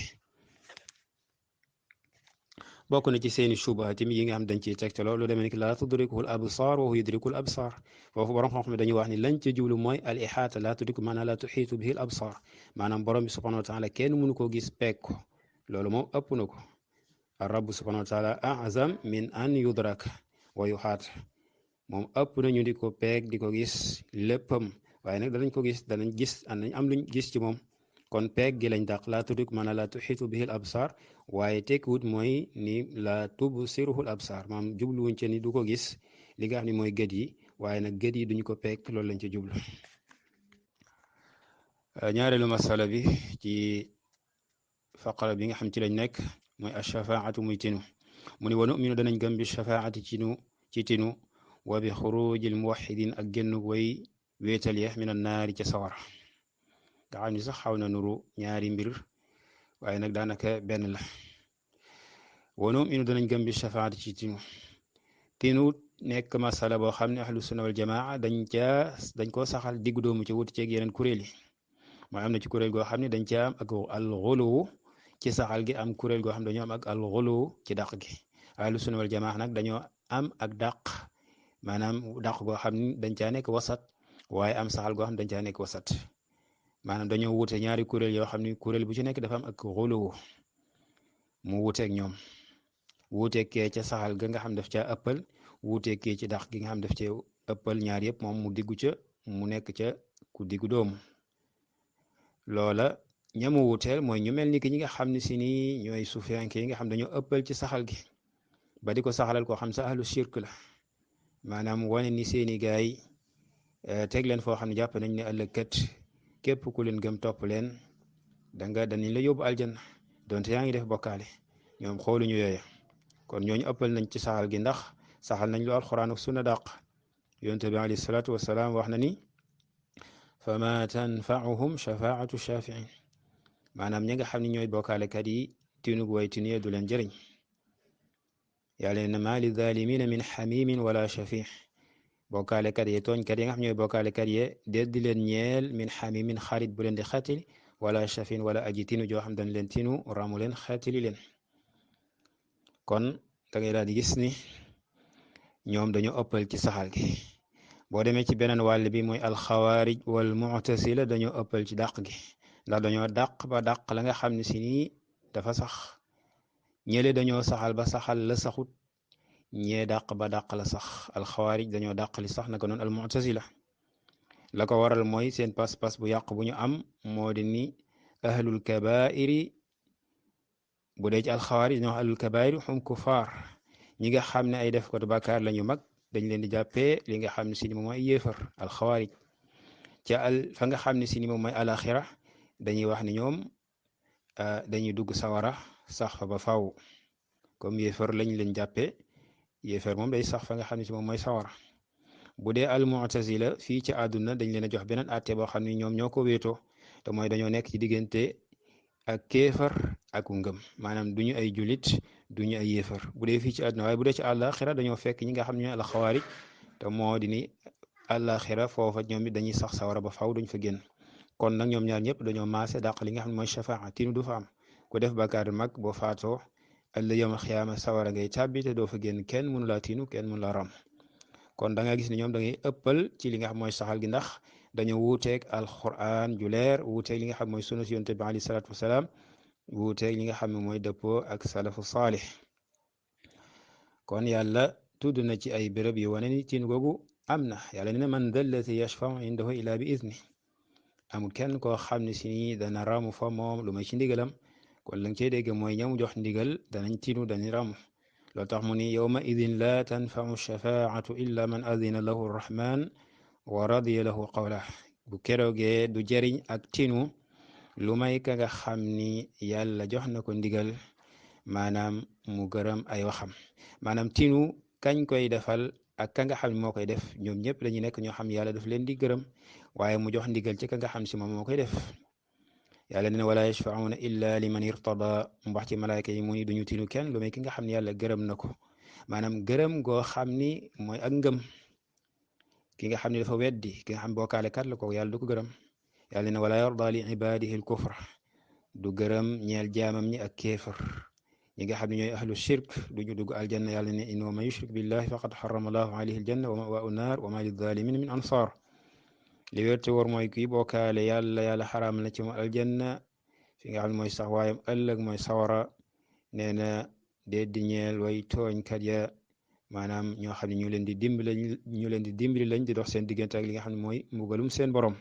bokk na ci seeni suba tamit yi nga xam dañ ciy tegtaloo lu demee ni ki laa tudrikuhul absaar wa huwa yudrikul absaar foofu borom xam-xam dañuy wax ni lañ ci jublu mooy al ihaata laa tudriku maanaam laa tuxiitu bihi al absaar maanaam borom bi subhanahu wa taala kenn mënu koo gis peeg ko loolu moom ëpp na ko ar rabb subhanahu wa taala azam min an yudrak wa yuxaat moom ëpp na ñu di ko peeg di ko gis léppam waaye nag danañ ko gis danañ gis nañ am luñ gis ci moom kon peeg gi lañ dàq laa tudrik maanaam laa tuxiitu bihi al absaar waaye tekkiwut mooy ni laa tubsiruhul absaar maanaam jubluwuñ ci ni du ko gis li nga xam ne mooy gët yi waaye nag gët yi duñu ko peeg loolu lañ ci jublu ñaareelu masala bi ci faqara bi nga xam ci lañ nekk mooy ash-shafaatu muy tinu mu ni wa nu'minu danañ gëm bi shafaati ci tinu wa bi xurujil muwahidin ak génn way wéetal ya min annaari ca sawara nga xam ni sax xaw na nuru ñaari mbir waaye nag daanaka benn la wa nu'minu danañ gëm bi shafaati ci tinu nekk masala boo xam ne ahlu sunna wal jamaa dañ koo saxal diggu doomu ci wuti ceeg yeneen kuréel yi mooy am na ci kuréel goo xam ne dañ caa am ak al-ghuluw ci saxal gi am kuréel goo xam ne dañoo am ak al-ghuluw ci dàq gi ahlu sunna wal jamaa nag dañoo am ak dàq maanaam dàq goo xam ne dañ caa nekk wasat waaye am saxal goo xam ne dañ caa nekk wasat maanaam dañoo wute ñaari kuréel yoo xam ne kuréel bu ci nekk dafa am ak ghuluw mu wuteeg ñoom wuuteeg kee ca saxal ga nga xam daf caa ëppal wuuteeg kee ci dàq gi nga xam daf cee ëppal ñaar yëpp moom mu diggu ca mu nekk ca ku diggu doomu loola ñamu wuteel mooy ñu mel ni ki ñi nga xam ne si nii ñooy sufiyanke yi nga xam dañoo ëppal ci saxal gi ba di ko saxalal koo xam sa ahlu shirk la maanaam wane ni seeni gaay teg leen foo xam ne jàpp nañ ne ëllëg kat képp ku leen gëm topp leen danañ la yóbbu aljanna donte yaa ngi def bokkaale ñoom xooluñu yooya kon ñooñu ëppal nañ ci saxal gi ndax saxal nañ lu alquran ak sunna dàq yonent bi alayhi salaatu wasalaam wax na ni fama tanfauhum shafaatu shafiin maanaam ñi nga xam ne ñooy bokkaalekat yi tinug way tinu du leen jëriñ yàlla ne ma li zalimina min xamimin wala shafii bokkaalekat yi tooñkat yi nga xam ñooy bokkaalekat yi déet di leen ñeel min xamimin xarit bu leen di xatil wala shafin wala aji tinu joo xam dañ leen tinu ramu leen xatili leen kon da ngay daal di gis ni ñoom dañoo ëppal ci saxal gi boo demee ci beneen wàll bi mooy alxawaarij wal mu'tasila dañoo ëppal ci dàq gi ndax dañoo dàq ba dàq la nga xam ne si nii dafa sax ñële dañoo saxal ba saxal la saxut ñee dàq ba dàq la sax alxawaarij dañoo dàq li sax naka noonu al mu'tasila la ko waral mooy seen pas-pas bu yàq bu ñu am moo di ni ahlul kabairi bu dee ci alxawaarij dañoo wax ahlul kabairi hum kufaar ñi nga xam ne ay def ko bàkkaar la ñu mag dañ leen di jàppee li nga xam ne si ni moom mooy yéefar alxawaarij ca fa nga xam ne si ni moom mooy alaxira dañuy wax ni ñoom dañuy dugg sawara sax fa ba faw comme yéefar lañ leen jàppee yéefar moom day sax fa nga xam ne si moom mooy sawara bu dee al mu'tazila fii ci àdduna dañ leen a jox beneen àtte boo xam ne ñoom ñoo ko wéetoo te mooy dañoo nekk ci diggante ak kéefar ak ngëm maanaam duñu ay julit duñu ay yéefar bu dee fii ci àdduna waaye bu dee ci àllaaxira dañoo fekk ñi nga xam ne ñooy alxawaarij te moo di ni àllaaxira foofa ñoom it dañuy sax sawara ba faw duñ fa génn kon nag ñoom ñaar ñëpp dañoo maase dàq li nga xam ne mooy shafaa tinu du fa am ku def bàkkaar mag boo faatoo ëllëg yawmal xiyaama sawara ngay tàbbi te doo fa génn kenn mënu laa tinu kenn mënu laa ram kon da nga gis ne ñoom da ngay ëppal ci li nga xam mooy saxal gi ndax dañoo wuuteeg alquran ju leer wuuteeg li nga xam mooy sunna si yonent bi alayhi salaatu wasalaam wuuteeg li nga xam ne mooy dëppoo ak salafu saalih kon yàlla tudd na ci ay béréb yu wane ni tin googu am na yàlla ne man dal lati yashfau indahu illa bi izni amul kenn koo xam ne si nii dana ramu fa moom lu may ci ndigalam kon la nga cey dégg mooy ñamu jox ndigal danañ tinu danañ ramu loo tax mu ni yawma idin la tanfau shafaatu illa man adina lahu rrahman wa radiya lahu qawla bu keroogee du jëriñ ak tinu lu may ka nga xam ni yàlla jox na ko ndigal maanaam mu gërëm ay waxam maanaam tinu kañ koy defal ak ka nga xam ne moo koy def ñoom ñëpp dañuy nekk ñoo xam yàlla daf leen di gërëm waaye mu jox ndigal ci ka nga xam si moom moo koy def yàlla ne wala yashfauna illa liman irtada mu wax ci malaayka yi mu ni duñu tinu kenn lu may ki nga xam ne yàlla gërëm na ko maanaam gërëm goo xam ni mooy ak ngëm ki nga xam ne dafa weddi ki nga xam bokkaale kat la ko yàlla du ko gërëm yàlla ne wala yarda li ibadihi al kufra du gërëm ñeel jaamam ñi ak kéefar ñi nga xam ne ñooy ahlu shirk duñu dugg aljanna yàlla ne in wa man yushrik billahi faqad harrama allahu alayhi aljanna wa ma'waahu naar wa ma lizalimin min ansar li wér te wóor mooy kii bokkaale yàlla xaraam na ci mu aljanna fi nga xam ne mooy sax waayam ëllëg mooy sawara nee na déet di ñeel way tooñkat ya maanaam ñoo xam ne ñu leen di dimbali lañ di dox seen diggante ak li nga xam ne mooy mbugalum seen borom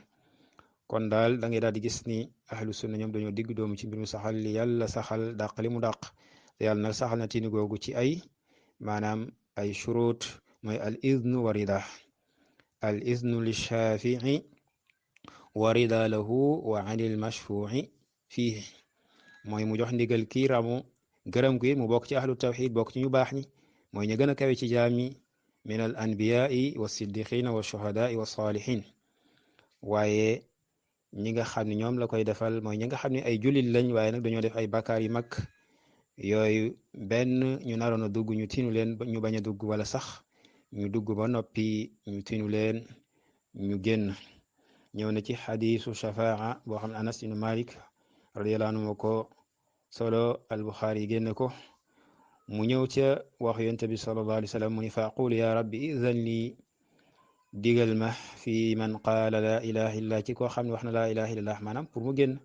kon daal da ngay daal di gis ni ahlu sunna ñoom dañoo digg doomu ci mbirum saxal li yàlla saxal dàq li mu dàq te yàlla nag saxal na tiini googu ci ay maanaam ay shurut mooy al idnu wa rida al idnu li shafii wa rida lahu wa anil mashfuui fiihi mooy mu jox ndigal kii ramu gërëm ko it mu bokk ci ahlu tawxid bokk ci ñu baax ñi mooy ñu gën a kawe ci jaam ñi min al anbiyaai wa siddiqina wa shuhadaai wa salihin waaye ñi nga xam ne ñoom la koy defal mooy ñi nga xam ne ay jullit lañ waaye nag dañoo def ay bakkaar yu mag yooyu benn ñu naroon a dugg ñu tinu leen ñu bañ a dugg wala sax ñu dugg ba noppi ñu tinu leen ñu génn ñëw na ci xadisu shafaa boo xam ne Anas ibn Malik radiyallahu anhu moo ko solo al-Bukhari yi génn ko mu ñëw ca wax yonent bi sallallahu alayhi wa sallam mu ni fa aqulu ya rabbi idan lii digal ma fi man qaala la ilaha illallah ci koo xam ne wax na la ilaha illallah maanaam pour mu génn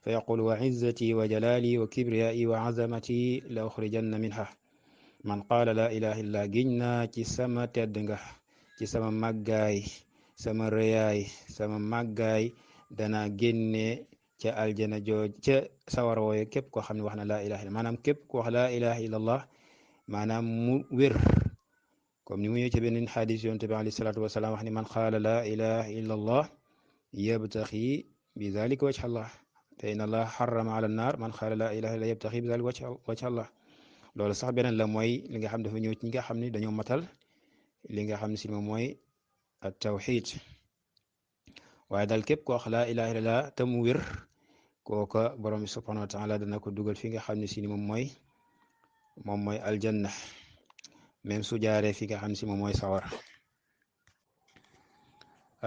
fa yaqulu wa izzati wa jalali wa kibriyai wa azamati la uxrijanna minha man qaala la ilaha illallah giñ naa ci sama tedd nga ci sama màggaay sama rëyaay sama màggaay dana génne ca aljana jooj ca sawara wooye képp koo xam ne wax na laa ilaha illa maanaam képp ku wax laa ilaha illallah maanaam mu wér comme ni mu ñëw ci beneen xadis yonent bi alayhi salaatu wasalaam wax ni man qaala laa ilaha illa allah yabtaxi bi dalika wajha allah te inna allah xarama ala naar man qaala laa ilaha illa yabtaxi bi dalika wajha allah loolu sax beneen la mooy li nga xam dafa ñëw ci ñi nga xam ne dañoo matal li nga xam ne si moom mooy at tawxid waaye daal képp ko wax laa ilaha illallah te mu wér kooka borom bi subhanahu wa taala dana ko dugal fi nga xam ne si moom mooy aljanna même su jaaree fi nga xam ne si moom mooy sawar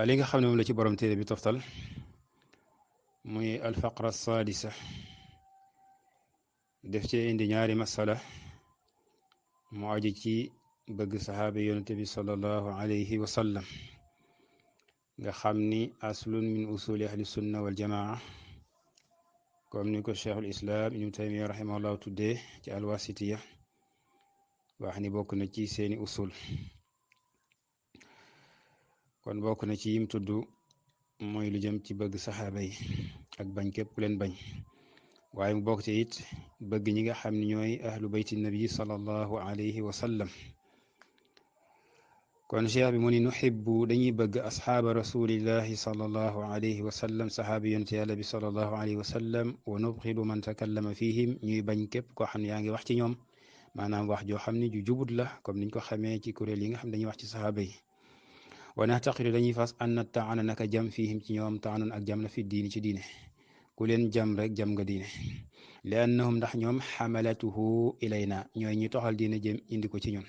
li nga xam ne moom la ci borom téere bi toftal muy alfaqra sadisa def ci indi ñaari masala mu aju ci bëgg saxaaba yonente bi sallallahu alayhi wa sallam nga xam ni aslun min usuli ahli sunna wal jamaa comme ni ko cheikhul islam ibnu taymiya rahimahullahu tuddee ci alwasitiya wax ni bokk na ci seeni usul kon bokk na ci yim tudd mooy lu jëm ci bëgg saxaaba yi ak bañ képp ku leen bañ waaye mu bokk ci it bëgg ñi nga xam ne ñooy ahlu bayti nabi sallallahu alayhi wa sallam kon cheikh bi mu ni nuhibbu dañuy bëgg asxaaba rasulillahi sallallahu alayhi wa sallam saxaabi yonte yàlla bi sallallahu alayhi wa sallam wa nubxidu man takallama fihim ñuy bañ képp koo xam ne yaa ngi wax ci ñoom maanaam wax joo xam ne ju jubut la comme niñ ko xamee ci kuréel yi nga xam dañuy wax ci saxaaba yi wa naxtaqidu dañuy fas an na taana naka jam fihim ci ñoom taanun ak jam la fi diini ci diine ku leen jam rek jam nga diine li annahum ndax ñoom xamalatuhu ilayna ñooy ñi toxal diine jëm indi ko ci ñun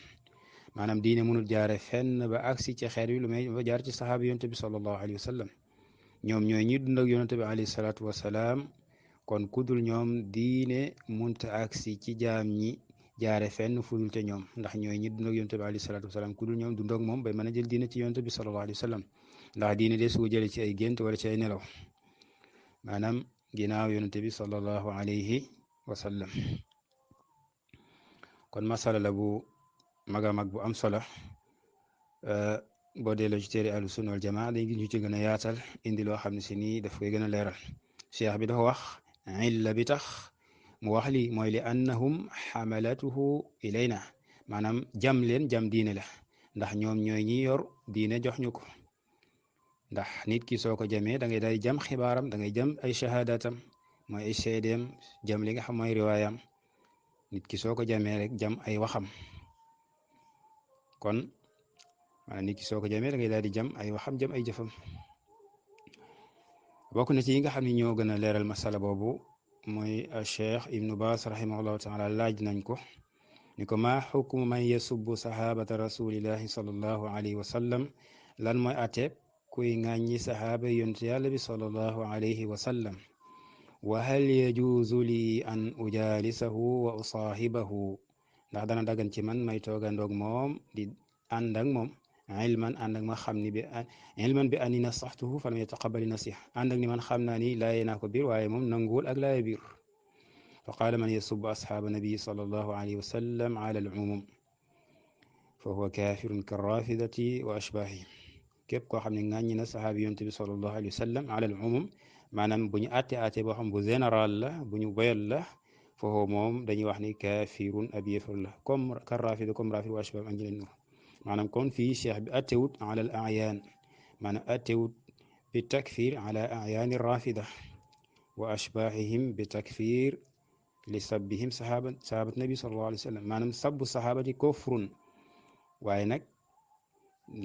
maanaam diine mënul jaare fenn ba agsi ci xeer wi lu may ba jaar ci saxaaba yonte bi sallallahu alayhi wa sallam ñoom ñooy ñi dund ak yonte bi alayhi salaatu wasalaam kon kudul ñoom diine munta agsi ci jaam ñi jaare fenn fudul te ñoom ndax ñooy ñi dund ak yonte bi alayhi salaatu wasalaam kudul ñoom dund ak moom bay mën a jël diine ci yonte bi sallallahu alayhi wa sallam ndax diine de su ko jëlee ci ay gént wala ci ay nelaw maanaam ginnaaw yonte bi sallallahu alayhi wa sallam kon masala la bu maga mag bu am solo boo delloo ci téere ahlu sunna wal jamaa dañ ñu ci gën a yaatal indi loo xam ne si nii daf koy gën a leeral cheikh bi dafa wax illa bi tax mu wax li mooy li annahum xamalatuhu ilayna maanaam jam leen jam diine la ndax ñoom ñooy ñi yor diine jox ñu ko ndax nit ki soo ko jamee da ngay day jam xibaaram da ngay jam ay shahadatam mooy ay seedeem jam li nga xam mooy riwaayam nit ki soo ko jamee rek jam ay waxam kon maanaam nit ki soo ko jamee da ngay daal di jam ay waxam jam ay jëfam bokk na ci yi nga xam ne ñoo gën a leeral masala boobu mooy cheikh ibnu baas rahimahullahu taala laaj nañ ko ni ko maa xukmu man yasubbu sahabata rasulillahi sallallahu alayhi wa sallam lan mooy ateeb kuy ŋàññi sahaaba yonte yàlla bi sallallahu alayhi wa sallam wa hal yajuuzu li an ujaalisahu wa usaahibahu ndax dana dagan ci man may toogandoog moom di ànd ak moom ilman ànd ak ma xam ni bi ilman bi ani nasaxtuhu falam yataqabali nasiha ànd ak ni man xam naa ni laaye naa ko biir waaye moom nanguwul ak laaye biir fa qaala man yasubu asxaaba nabii sallallahu alayhi wa sallam ala al umum fa huwa kaafirun ka rafidati wa ashbaahihim képp koo xam ne ŋàññi na saxaabi yonent bi sallallahu alayhi wa sallam ala al umum maanaam bu ñu àtte boo xam bu général la bu ñu boyal la foofu moom dañuy wax ni kaafirun ab yéefar la comme ka rafida comme rafid wa ashbaahihim ak ñeneen maanaam kon fii cheikh bi attewut ala al ayaan maanaam attewut bi takfir ala ayaani rafida wa ashbaahihim bi takfir li sabbihim sahabat nabi sallallahu alayhi wa sallam maanaam sabbu sahabati kufrun waaye nag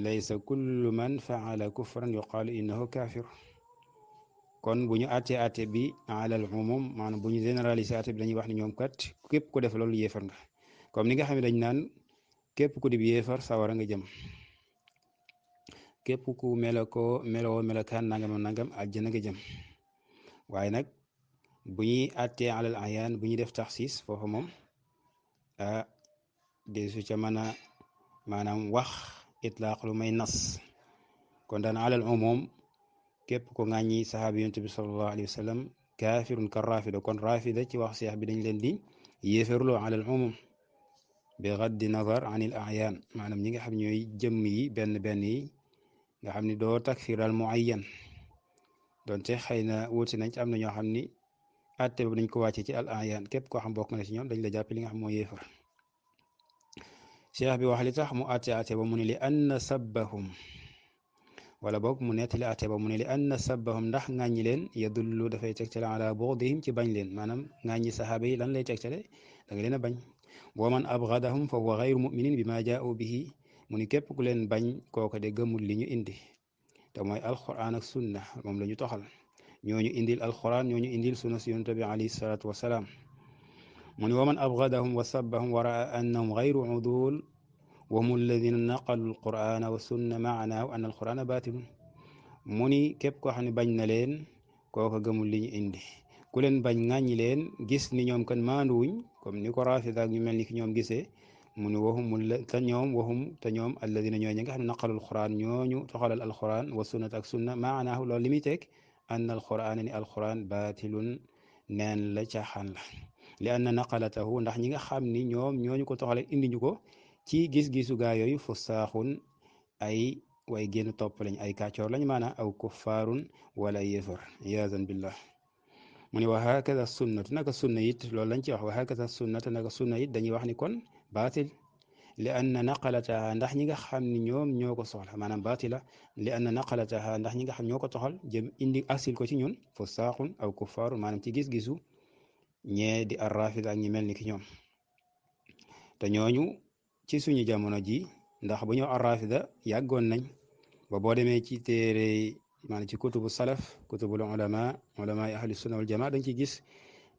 laysa kullu man faala kufran yuqaalu innahu kafir kon bu ñu atte bi ala al umum maanaam bu ñu généraliser atte bi dañuy wax ne ñoom kat képp ku def loolu yéefar nga comme ni nga xam ne dañ naan képp ku dib yéefar sawara nga jëm képp ku meloo melokaan nangam àjjana nga jëm waaye nag bu ñuy àttee alal ayaan bu ñuy def taxsis foofu moom desu ca mën a maanaam wax itlaaq lu may nas kon daan alal umum képp ko ŋàññi saxaabi yonent bi sallallahu alayhi wa sallam kaafirun ka rafida kon rafida ci wax seex bi dañ leen di yéefarloo alal umum bi gaddi nazar an il ayaan maanaam ñi nga xam ñooy jëmm yi benn yi nga xam ni doo takfir al muayyan donte xëy na wuute nañ ci am na ñoo xam ni atte boobu dañ ko wàcce ci al ayaan képp koo xam bokk na ci ñoom dañ la jàppe li nga xam mooy yéefar cheikh bi wax li tax mu ate ba mu ne li anna sabbahum wala boog mu nettali ate ba mu ne li anna sabbahum ndax ŋàññi leen yadullu dafay tegtale ala bu'dihim ci bañ leen maanaam ŋàññi saxaaba yi lan lay tegtale da nga leen a bañ wa man abgadahum fa huwa gayru muminin bi ma jaa'u bihi mu ni képp ku leen bañ kooko de gëmul li ñu indi te mooy alquran ak sunna moom la ñu toxal ñooñu indil alquran ñooñu indil sunna si yonent bi alayhi salaatu wasalaam mu ni wa man abgadahum wa sabbahum wa raa annahum gayru udul wa hum alladina naqalu alqurana wa sunna maanaahu an alqurana batilun mu ni képp koo xam ne bañ na leen kooka gëmul li ñu indi ku leen bañ ŋàññi leen gis ni ñoom kan maanduwuñ comme ni ko rafida ak ñu mel ni ki ñoom gisee mu ni te ñoom alladina ñooy ñi nga xam ne naqalu alquran ñooñu toxalal alquran wa sunnat ak sunna maanaahu loolu li muy teg an alquran ni alquran batilun neen la caaxaan la li anna naqalatahu ndax ñi nga xam ni ñoom ñooñu ko toxale indi ñu ko ci gis-gisu gaa yooyu fu saaxun ay way génn topp lañ ay kàccoor lañ maanaam aw kuffaarun wala yéefar iyaadan billah mu ne wa hakada sunnatu naka sunna it loolu lañ ci wax wa hakada sunnatu naka sunna it dañuy wax ni kon baatil li anna naqalataha ndax ñi nga xam ni ñoom ñoo ko soxla maanaam baatila li anna naqalataha ndax ñi nga xam ñoo ko toxal jëm indi asil ko ci ñun fu saaxun aw kuffaarun maanaam ci gis-gisu ñee di arrafida ak ñi mel ni ki ñoom te ñooñu ci suñu jamono ji ndax bu ñoo arrafida yàggoon nañ ba boo demee ci téere maanaam ci kutubu salaf kutubul ulama ahli sunna wal jamaa dañ ci gis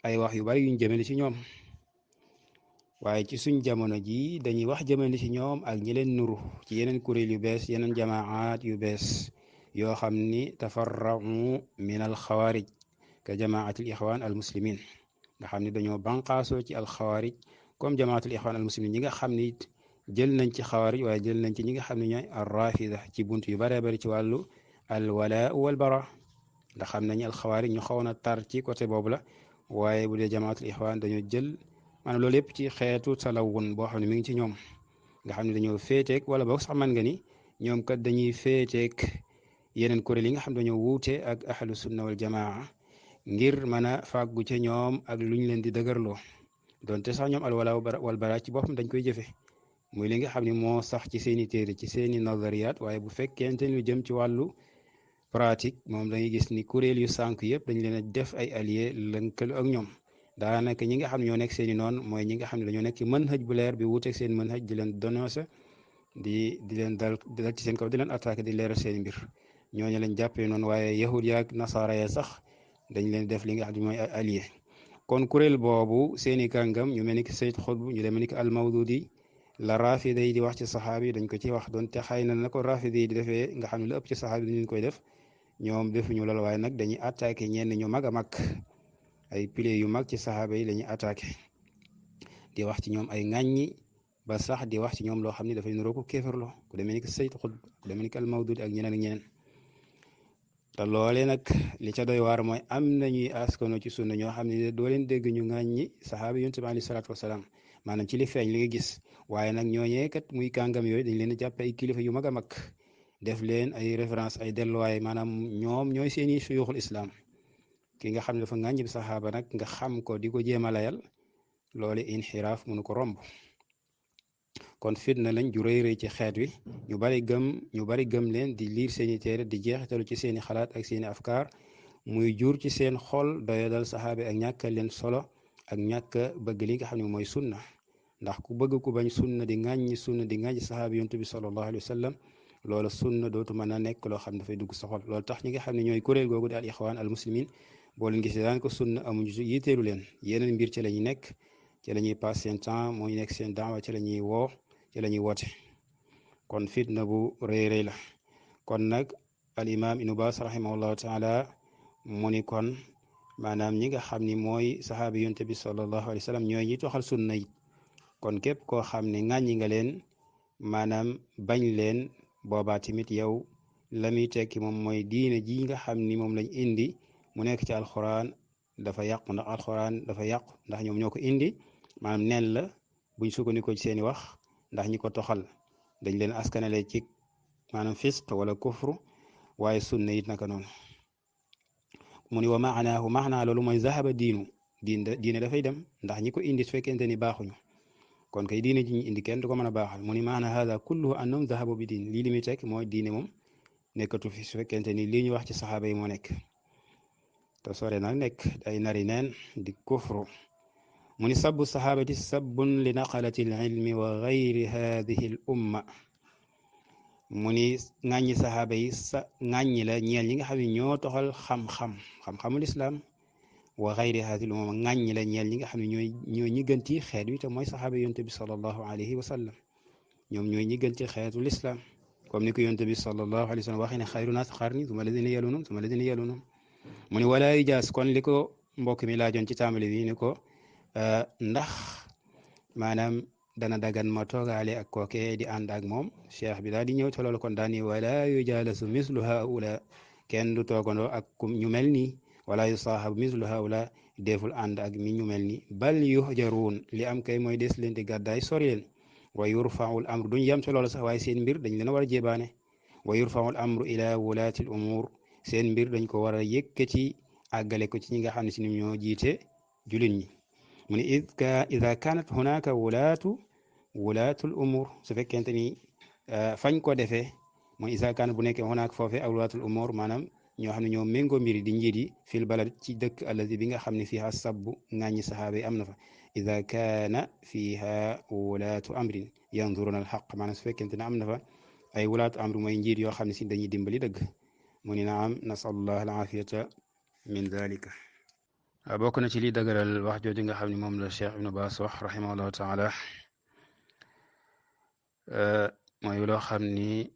ay wax yu bari yuñ jëmale ci ñoom waaye ci suñ jamono ji dañuy wax jëmale ci ñoom ak ñi leen nuru ci yeneen kuréel yu bees yeneen jamaat yu bees yoo xam ni tafarrau min al xawaarij ka jamaatul ixwaan al muslimin nga xam ne dañoo banqaasoo ci al xawaarij comme jamaatul ixwaan al muslimin ñi nga xam ni jël nañ ci xawaarij waaye jël nañ ci ñi nga xam ne ñooy al rafida ci bunt yu baree bari ci wàllu al walaa wal bara ndax xam nañu al xawaarij ñu xawoon a tar ci côté boobu la waaye bu dee jamaatul ixwaan dañoo jël maanaam loolu yëpp ci xeetu talawun boo xam ne mi ngi ci ñoom nga xam ne dañoo féeteeg wala boog sax man nga ni ñoom kat dañuy féeteeg yeneen kuréel yi nga xam dañoo wuute ak ahlu sunna wal jamaa ngir mën a fàggu ca ñoom ak luñ leen di dëgërloo donte sax ñoom al wala wal bara ci boppam dañ koy jëfe muy li nga xam ne moo sax ci seeni téere ci seeni nazariyaat waaye bu fekkente ni lu jëm ci wàllu pratique moom dañuy gis ni kuréel yu sànq yëpp dañ leen a def ay alliés lënkalu ak ñoom daanaka ñi nga xam ne ñoo nekk seeni noonu mooy ñi nga xam ne dañoo nekk ci manhaj bu leer bi wuuteeg seen manhaj di leen dénoncer di leen dal ci seen kaw di leen attaqué di leeral seen mbir ñooñu lañ jàppee noonu waaye yahud yaak nasaara ya sax dañ leen def li nga xam ne mooy ay alliés kon kuréel boobu seeni kàngam ñu mel ni ki Sayyid Xutb ñu demee ni ki al-Mawdudi la rafida yi di wax ci saxaaba yi dañ ko ci wax doonte xëy na ko rafida yi di defee nga xam ne la ëpp ci saxaaba yi dañ koy def ñoom defuñu loolu waaye nag dañuy attaqué ñenn ñu mag a mag ay piliers yu mag ci saxaaba yi lañuy attaqué di wax ci ñoom ay ŋàññi ba sax di wax ci ñoom loo xam ne dafay niroo ko kéefarloo ku demee ni ki Sayyid Xutb ku demee ni ki al-Mawdudi ak ñeneen ak ñeneen te loolee nag li ca doy waar mooy am nañuy askano ci sunna ñoo xam ne doo leen dégg ñu ŋàññi saxaaba yonent bi alayhi salaatu wasalaam maanaam ci li feeñ li nga gis waaye nag ñooñee kat muy kàngam yooyu dañ leen a jàppe ay kilifa yu mag a mag def leen ay référence ay delluwaay maanaam ñoom ñooy seeni suyuxul islam ki nga xam ne dafa ŋàññi bi saxaaba nag nga xam ko di ko jéem a layal loolu inxiraaf mënu ko romb kon fitna lañ ju rëy rëy ci xeet wi ñu bari gëm leen di liir seeni téere di jeexitalu ci seeni xalaat ak seeni afkaar muy jur ci seen xol doyadal saxaaba ak ñàkk leen solo ak ñàkk bëgg li nga xam ne mooy sunna ndax ku bëgg ku bañ sunna di ŋàññi saxaaba yonent bi sallallahu alayhi wa sallam loolu sunna dootu mën a nekk loo xam dafay dugg sa xol loolu tax ñi nga xam ne ñooy kuréel googu di al ixwaan al muslimin boo leen gisee daan ko sunna amuñu yitteelu leen yeneen mbir ci la ñuy nekk ci la ñuy passe seen temps mooy nekk seen daawa ci la ñuy woo ci la ñuy woote kon fitna bu rëy rëy la kon nag al imam ibnu baas rahimahullahu taala mu ni kon maanaam ñi nga xam ni mooy saxaaba yonte bi sallallahu alayhi wa sallam ñooy ñi toxal sunna yi kon képp koo xam ne ŋàññi nga leen maanaam bañ leen boobaa tamit yow la muy tekki moom mooy diine ji nga xam ni moom lañ indi mu nekk ci alxuraan dafa yàqu ndax alxuraan dafa yàqu ndax ñoom ñoo ko indi maanaam neen la buñ sukkandikoo ci seeni wax ndax ñi ko toxal dañ leen askanale ci maanaam fisq wala kufru waaye sunna it naka noonu mu ni wa maanaa loolu mooy zahaba diine dafay dem ndax ñi ko indi su fekkente ni baaxuñu kon kay diine ji ñu indi kenn du ko mën a baaxal mu ni maana hada kulluhu annahum dahabu bi diin lii li muy teg mooy diine moom nekkatu fi su fekkente ni lii ñu wax ci saxaaba yi moo nekk te sore nag nekk ay nari neen di kufru mu ni sabbu saxaabati sabbun li naqalati al ilmi wa gayri hadihi al umma mu ni ŋàññi saxaaba yi sa ŋàññi la ñeel ñi nga xam ne ñoo toxal xam-xamul islaam wa gayri hadihi al umma ŋàññi la ñeel ñi nga xam ne ñooy ñi gën ci xeet wi te mooy saxaaba yonte bi sallallahu alayhi wa sallam ñoom ñooy ñi gën ci xeetu lislaam comme ni ko yonte bi sallallahu alayhi wa sallam waxee ne xayru naas qarni summa ladina yalunhum summa ladina yalunhum mu ni wala ijaas kon li ko mbokk mi laajoon ci tàmbali bi ni ko ndax maanaam dana dagan ma toogaale ak kooke di ànd ak moom cheikh bi daal di ñëw te loolu kon daal ni wala yujaalasu mislu haula kenn du toogandoo ak ñu mel nii wala yusaahabu mislu haula deful ànd ak mi ñu mel ni bal yuhjaruun li am kay mooy des leen di gàddaay sori leen wa yurfaul amru duñ yem ci loolu sax waaye seen mbir dañ leen war a jébaane wa yurfaul amru ila wulaati l umur seen mbir dañ ko war a yëkkati àggale ko ci ñi nga xam ne si ni ñoo jiite jullit ñi mu ne ida kanat hunaka wulaatul umur su fekkente ni fañ ko defee mooy isa kanat bu nekkee hunaka foofee ak wulaatul umur maanaam ñoo xam ne ñoo méngoo mbiri di njiit yi fil balad ci dëkk allazi bi nga xam ne fiha sabbu ŋàññi saxaaba yi am na fa ida kaana fiha wulaatu amrin yanzuruna al xaq maanaam su fekkente ne am na fa ay wulaatu amri mooy njiit yoo xam ne si dañuy dimbali dëgg mu ni naam nasalullah al afiyata min dalika bokk na ci li dëgëral wax jooju nga xam ne moom la Cheikh Ibnu Baas wax rahimahullahu taala mooy loo xam ni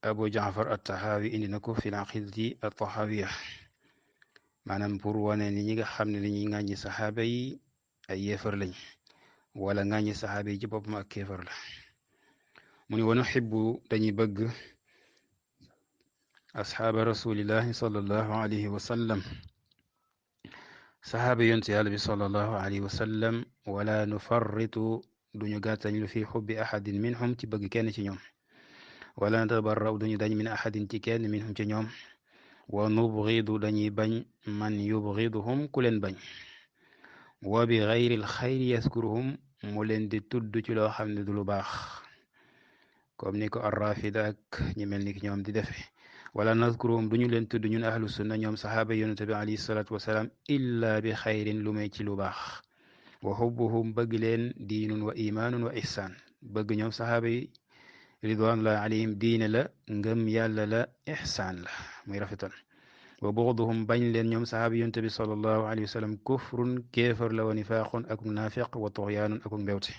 Abu Jaafar at-Tahawi indi na ko fi al-aqidati at-tahawiya maanaam pour wane ni ñi nga xam ne dañuy ŋàññi saxaaba yi ay yéefar lañ wala ŋàññi saxaaba yi ci boppam ak kéefar la mu ni wa nuhibbu dañuy bëgg asxaaba rasulillahi sallallahu alayhi wa sallam saxaaba yonte yàlla bi sallallahu alayhi wa sallam wala nufarritu duñu gàttañ lu fi xubbi ahadin minhum ci bëgg kenn ci ñoom wala natabarraw duñu dañ min ahadin ci kenn minhum ci ñoom wa nubgidu dañuy bañ man yubgiduhum ku leen bañ wa bi gayri alxayri yaskuruhum mu leen di tudd ci loo xam ne du lu baax comme ni ko arrafida ak ñi mel ni ki ñoom di defe wala nazkuruhum duñu leen tudd ñun ahlu sunna ñoom saxaaba yonent bi alayhi salaatu wasalaam illa bi xayrin lu may ci lu baax wa xubbuhum bëgg leen diinun wa imaanun wa ihsaan bëgg ñoom saxaaba yi ridwanullahi alayhim diine la ngëm yàlla la ihsaan la muy rafetal wa buxduhum bañ leen ñoom saxaaba yonent bi sallallahu alayhi wa sallam kufrun kéefar la wa nifaaqun akuk naafiq wa tuxyaanun akuk mbewte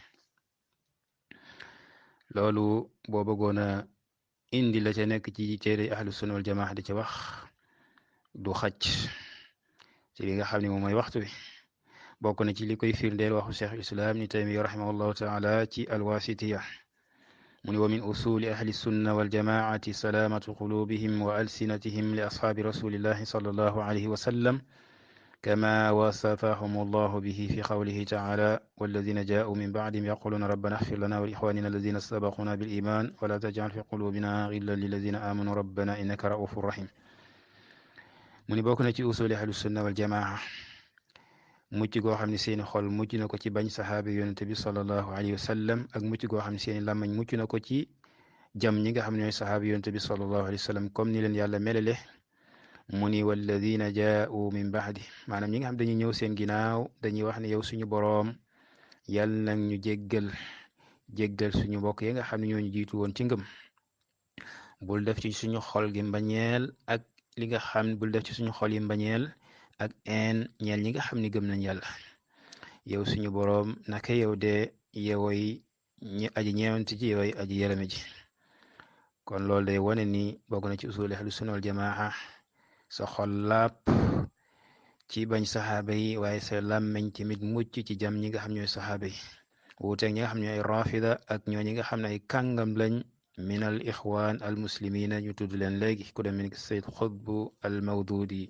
loolu boo bëggoon a indi la ca nekk ci téere ahlu sunna wal jamaa di ca wax du xaj ci li nga xam ne moom mooy waxtu bi bokk na ci li koy firndeel waxu cheikh islam ni taymiya rahimahullahu taala ci alwasitiya mu ni wa min usuli ahli sunna wal jamaati salaamatu qulubihim wa alsinatihim li ashaabi rasulillahi sallallahu alayhi wa sallam كما وصفهم الله به في قوله تعالى والذين جاءوا من بعدهم يقولون ربنا اغفر لنا ولإخواننا الذين سبقونا بالإيمان ولا تجعل في قلوبنا غلا للذين آمنوا ربنا إنك رؤوف رحيم mu ni bokk na ci usuli ahlu sunna wal jamaa mucc goo xam ne seeni xol mucc na ko ci bañ saxaabi yonente bi sallallahu alayhi wa sallam ak mucc goo xam ne seeni làmmañ mucc na ko ci jam ñi nga xam ne ñooy saxaabi yonente bi sallallahu alayhi wa sallam comme ni leen yàlla melale mu ni walladina jaau min baxdi maanaam ñi nga xam dañuy ñëw seen ginnaaw dañuy wax ne yow suñu boroom yal nag ñu jéggal suñu mbokk yi nga xam ne ñooñu jiitu woon ci ngëm bul def ci suñu xol gi mbañeel ak li nga xam bul def ci suñu xol yi mbañeel ak een ñeel ñi nga xam ne gëm nañ yàlla yow suñu boroom naka yow de yowooy aji ñeewanti ji yowooy aji yërëme ji kon loolu day wane ni bokk na ci usul ahlu sunna wal jamaa sa xol laap ci bañ saxaaba yi waaye sa làmmeñ tamit mucc ci jam ñi nga xam ñooy saxaaba yi wuuteeg ñi nga xam ne ay rafida ak ñoo ñi nga xam ne ay kàngam lañ min al ixwaan al muslimina ñu tudd leen léegi ku dem ni Sayyid Xutb al Mawdudi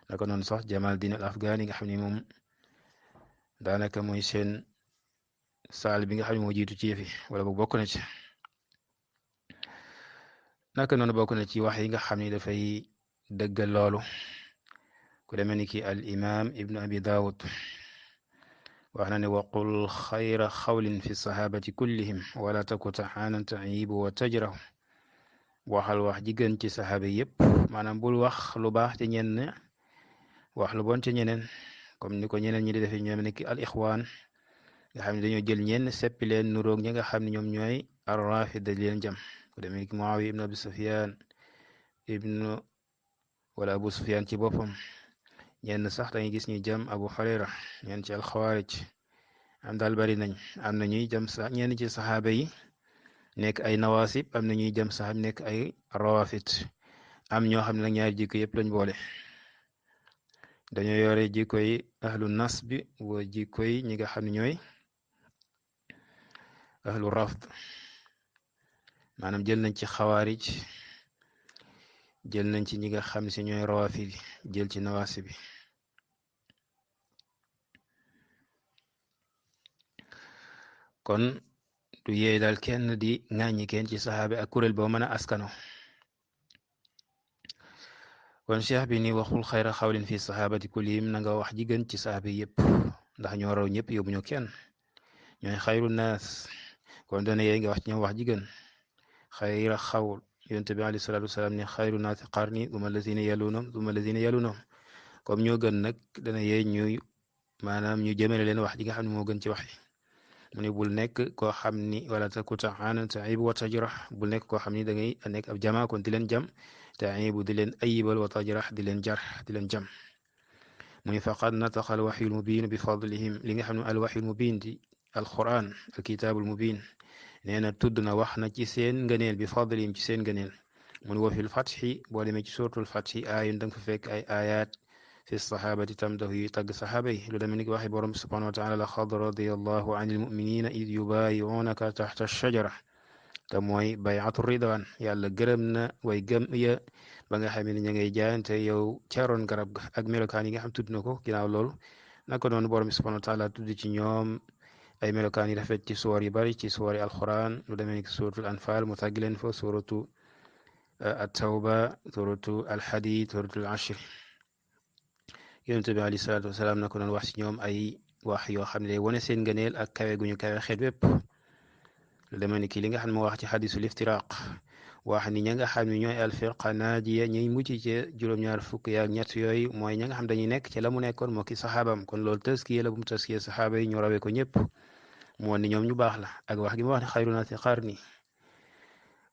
naka noonu sax Jamal Din al Afghani nga xam ne moom daanaka mooy seen saal bi nga xam ne moo jiitu ci yëfi wala boog bokk na ci naka noonu bokk na ci wax yi nga xam ne dafay dëggal loolu ku demee ni ki al imam ibnu abi daawud wax na ne waqul xayra xawlin fi sahabati kullihim wala taku taxaanan tayibu wa tajrahu waxal wax ji gën ci saxaaba yépp maanaam bul wax lu baax ci ñenn wax lu bon ci ñeneen comme ni ko ñeneen ñi di defee ñoom nekk al ixwaan nga xam ne dañoo jël ñenn seppi leen nuroog ñi nga xam ne ñoom ñooy arrafida di leen jam ku demee ni Muawiya ibnu Abi Sufyaan ibnu wala Abu Sufyaan ci boppam ñenn sax dañuy gis ñuy jam Abu Hurayra ñenn ci alxawaarij am daal bari nañ am na ñuy jam sax ñenn ci saxaaba yi nekk ay nawaasib am na ñuy jam sax nekk ay rawafit am ñoo xam ne nag ñaari jikko yëpp lañ boole dañoo yore jikko yi ahlu nasbi wa jikko yi ñi nga xam ne ñooy ahlu rafd maanaam jël nañ ci xawaarij jël nañ ci ñi nga xam si ñooy rawafid jël ci nawaasi bi kon du yeey daal kenn di ŋàññi kenn ci saxaabi ak kuréel boo mën a askano kon cheikh bi ni waxul xayra xawlin fi saxaabati kullihim na nga wax ji gën ci saxaabi yëpp ndax ñoo raw ñëpp yóbbu ñu kenn ñooy xayru naas kon dana yeey nga wax ci ñoom wax ji gën xayra xawl yonent bi alayhi salaatu wasalaam ne xayru naasi qarni duma lazina yalunahum duma lazina yalunahum comme ñoo gën nag dana yeey ñuy maanaam ñu jëmale leen wax ji nga xam ne moo gën ci wax yi mu ne bul nekk koo xam ni wala taku taxaanan taib wa tajrax bul nekk koo xam ni da ngay nekk ab jama kon di leen jam taibu di leen ayibal wa tajrax di leen jar di leen jam mu ne faqad nataqa alwaxyu almubin bi fadlihim li nga xam ne alwaxyu almubin di alquran alkitaabul mubin nee na tudd na wax na ci seen ngëneel bi fadlihim ci seen ngëneel mu ne wa fil fatxi boo demee ci suratul fatxi aayun da nga fa fekk ay ayat fi saxaabati tamdahu yi tagg saxaaba yi lu demee ni ko waxee borom bi subhanahu wa taala laqad radiyallahu an ilmuminina id yubaayi'unaka taxta shajara te mooy bayatu ridwan yàlla gërëm na way gëm ya ba nga xam ne ña ngay jaayante yow caroon garab ga ak melokaan yi nga xam tudd na ko ginnaaw loolu naka noonu borom bi subhanahu wa taala tudd ci ñoom ay melokaan yi rafet ci suwar yu bari ci suwari alquran lu demee ni ko suratul anfal mu tàgg leen fa suratu at-tawba suratu alhadid suratul ashr yonent bi alayhi salaatu wasalaam na ko doon wax ci ñoom ay wax yoo xam ne day wane seen ngëneel ak kawe gu ñu kawe xeet wépp lu demee ni ki li nga xam ne moo wax ci xadisul iftiraq wax ni ña nga xam ne ñooy alfirqa naajiya ñuy mucc ci juróom-ñaar fukk yaak ñett yooyu mooy ña nga xam dañuy nekk ci la mu nekkoon moo ki saxaabam kon loolu taskiya la bu mu taskiya saxaaba yi ñu rawee ko ñëpp mu woon ni ñoom ñu baax la ak wax gi mu wax ne xayru naasi qarni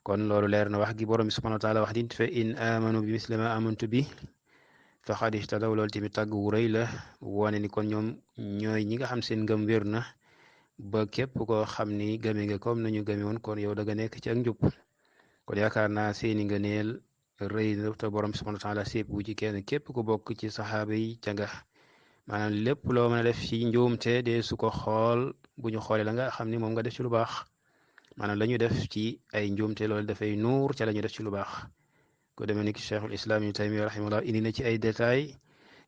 kon loolu leer na wax gi borom bi subhanahu wa taala wax di fa in amanu bi misli ma amantu bi faqad ihtadaw loolu tamit tàgg wu rëy la wane ni kon ñoom ñooy ñi nga xam seen ngëm wér na ba képp koo xam ni gëme nga comme nañu gëme woon kon yow da nga nekk ci ak njub kon yaakaar naa seeni ngëneel rëy na te borom subhanahu wa taala sépp wu ci kenn képp ku bokk ci saxaaba yi ca nga maanaam lépp loo mën a def ci njuumte de su ko xool bu ñu xoolee la nga xam ni moom nga def ci lu baax maanaam la ñu def ci ay njuumte loolu dafay nuur ca la ñu def ci lu baax ko demee ni ki cheikhul islam ibnu taymiya rahimahullah indi na ci ay détails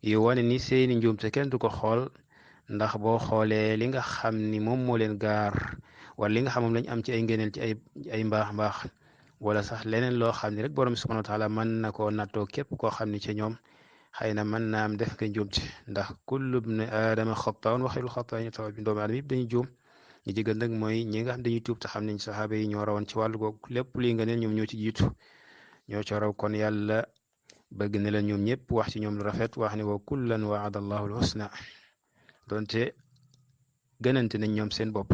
yu wane ni seeni njuumte kenn du ko xool ndax boo xoolee li nga xam ni moom moo leen gaar wala li nga xam moom lañ am ci ay ngëneel ci ay mbaax wala sax leneen loo xam ni rek borom subhanahu wa taala mën na koo nattoo képp koo xam ni ci ñoom xëy na mën naa am def nga njuumte ndax kullu bni aadama xattaa'un wa xayrul xattaa'ina tawwaabuun doomu aadama yëpp dañuy juum ñi ci gën nag mooy ñi nga xam dañuy tuub te xam nañ saxaaba yi ñoo rawoon ci wàllu googu lépp lii nga neen ñoom ñoo ci jiitu ñoo ci raw kon yàlla bëgg na leen ñoom ñëpp wax ci ñoom lu rafet wax ne wa kullan waada allahu alhusna donte gënante nañ ñoom seen bopp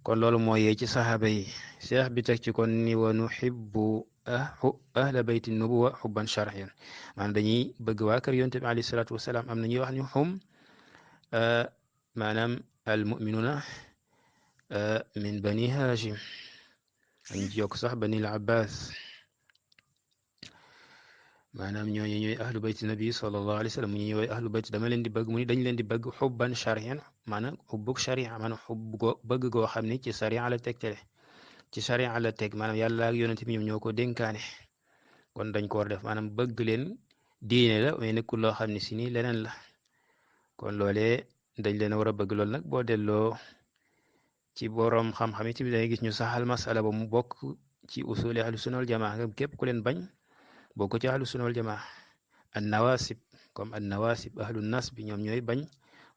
kon loolu mooy yee ci saxaaba yi cheikh bi teg ci kon ni wa nuhibbu ahla bayti nubuwa xubban shar'iyan maanaam dañuy bëgg waa kër yonte bi alayhi salaatu wasalaam am na ñuy wax ni xum maanaam al muminuna min bani hashim dañ ci yokk sax bani al abbas maanaam ñooñu ñooy ahlu bayti nabi sallallahu alayhi wa sallam mu ñu ñëwee ahlu bayti dama leen di bëgg mu ni dañ leen di bëgg xubban sharian maanaam xubbug sharia maanaam xubb goo bëgg goo xam ne ci sharia la tegtale ci sharia la teg maanaam yàlla ak yonent bi ñoom ñoo ko dénkaane kon dañ ko war def maanaam bëgg leen diine la mais nekkul loo xam ne si nii leneen la kon loolee dañ leen a war a bëgg lool nag boo delloo ci borom xam-xam yi tamit dangay gis ñu saxal masala ba mu bokk ci usuli ahlu sunna wal jamaa nga képp ku leen bañ bokk ci ahlu sunna wal jamaa an nawasib comme an nawasib ahlu nas bi ñoom ñooy bañ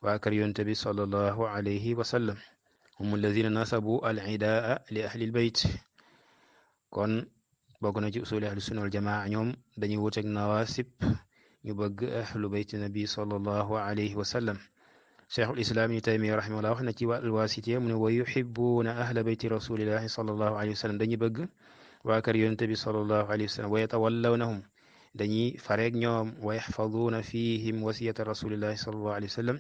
waa kër yonent bi sallallahu alayhi wa sallam hum alladina nasabu al idaa li ahli al bayt kon bokk na ci usuli ahlu sunna wal jamaa ñoom dañuy wuteeg nawasib ñu bëgg ahlu bayti nabi sallallahu alayhi wa sallam cheikhul islam ibni taymiya rahimahullah wax na ci alwaasitiya mu ne wa yuhibuuna ahla bayti rasulillahi sallallahu alayhi wa sallam dañuy bëgg waa kër yonent bi sallallahu alayhi wa sallam wa yatawallawnahum dañuy fareeg ñoom wa yaxfaduuna fihim wasiyata rasulillahi sallallahu alayhi wa sallam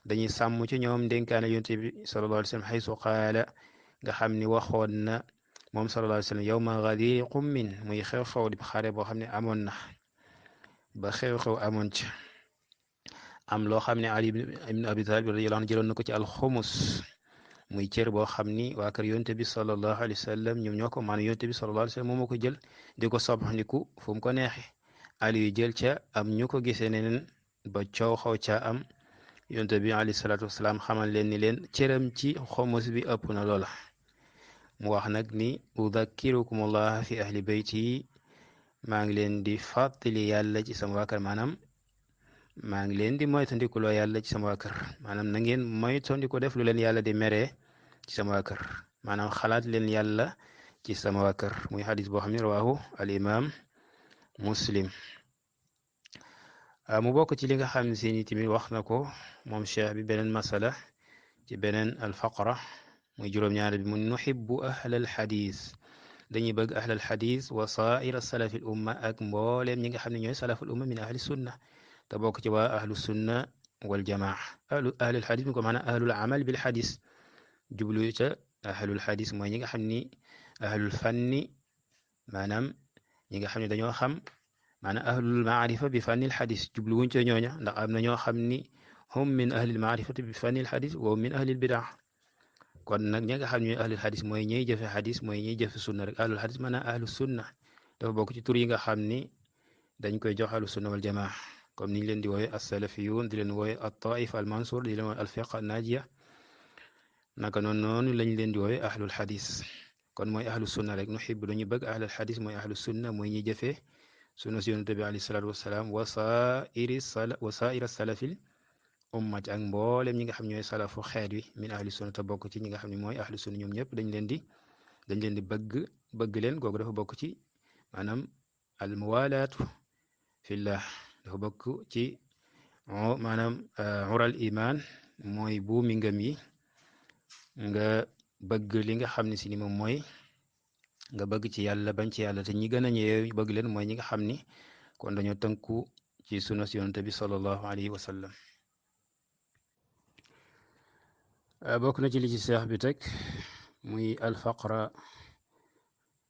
dañuy sàmm ci ñoom dénkaane yonent bi sallallahu alayhi wa sallam xaysu qaala nga xam ni waxoon na moom sallallahu alayhi wa sallam yawma gadi qummin muy xew-xew di xare boo xam ne amoon na ba xew-xew amoon ci am loo xam ne Ali ibn Abi Talib radiyallahu anhu jëloon na ko ci alxumus muy cër boo xam ni waa kër yonent bi sallallahu alayhi wa sallam ñoom ñoo ko maanaam yonent bi sallallahu alayhi wa sallam moom moo ko jël di ko sobandiku fu mu ko neexee Ali yu jël ca am ñu ko gisee neneen ba coow xaw ca am yonent bi alayhi salaatu wasalaam xamal leen ni leen cëram ci xumus bi ëpp na loola mu wax nag ni udakkirukum allah fi ahli bayti maa ngi leen di fàttali yàlla ci sama waa kër maanaam maa ngi leen di moytandiku loo yàlla ci sama waa kër maanaam na ngeen moytandiku def lu leen yàlla di meree ci sama waa kër maanaam xalaat leen yàlla ci sama waa kër muy xadis boo xam ne rawaahu al imam muslim mu bokk ci li nga xam ne si ni tamit wax na ko moom cheikh bi beneen masala ci beneen alfaqra muy juróom-ñaar bi mu nuhibbu ahlal xadis dañuy bëgg ahlal xadis wa saaira salafi l umma ak mbooleem ñi nga xam ne ñooy salaful umma min ahli sunna te bokk ci waa ahlu sunna wal jamaa ahlul xadis mi ko maanaam ahlul amal bil xadis jublu ca ahlul xadis mooy ñi nga xam ni ahlul fanni maanaam ñi nga xam ne dañoo xam maanaam ahlul maarifa bi fànnil xadis jublu wuñ ca ñooña ndax am na ñoo xam ni hum min ahlil maarifati bi fànnil xadis wa min ahlil bidaa kon nag ñi nga xam ne ñooy ahlul xadis mooy ñiy jëfe xadis mooy ñiy jëfe sunna rek ahlul xadis maanaam ahlu sunna dafa bokk ci tur yi nga xam ni dañ koy jox ahlu sunna wal jamaa comme niñ leen di woowe as-salafiyun di leen woowe at-taif al-mansur di leen woowe al-firqa an-najiya naka noonu lañ leen di woowe ahlul xadis kon mooy ahlu sunna rek nuhibbu dañu bëgg ahlul xadis mooy ahlu sunna mooy ñiy jëfe sunna si yonent bi alayhi salaatu wasalaam wa saaira salafil ummat ak mboolem ñi nga xam ñooy salafu xeet wi min ahli sunna te bokk ci ñi nga xam ne mooy ahli sunna ñoom ñëpp dañ leen di bëgg leen googu dafa bokk ci maanaam al muwalaatu fillah dafa bokk ci maanaam ural iman mooy buumi ngëm yi nga bëgg li nga xam ne si ni moom mooy nga bëgg ci yàlla bañ ci yàlla te ñi gën a ñëwee bëgg leen mooy ñi nga xam ni kon dañoo tënku ci sunna si yonent bi sallallahu alayhi wa sallam bokk na ci li ci seex bi teg muy alfaqra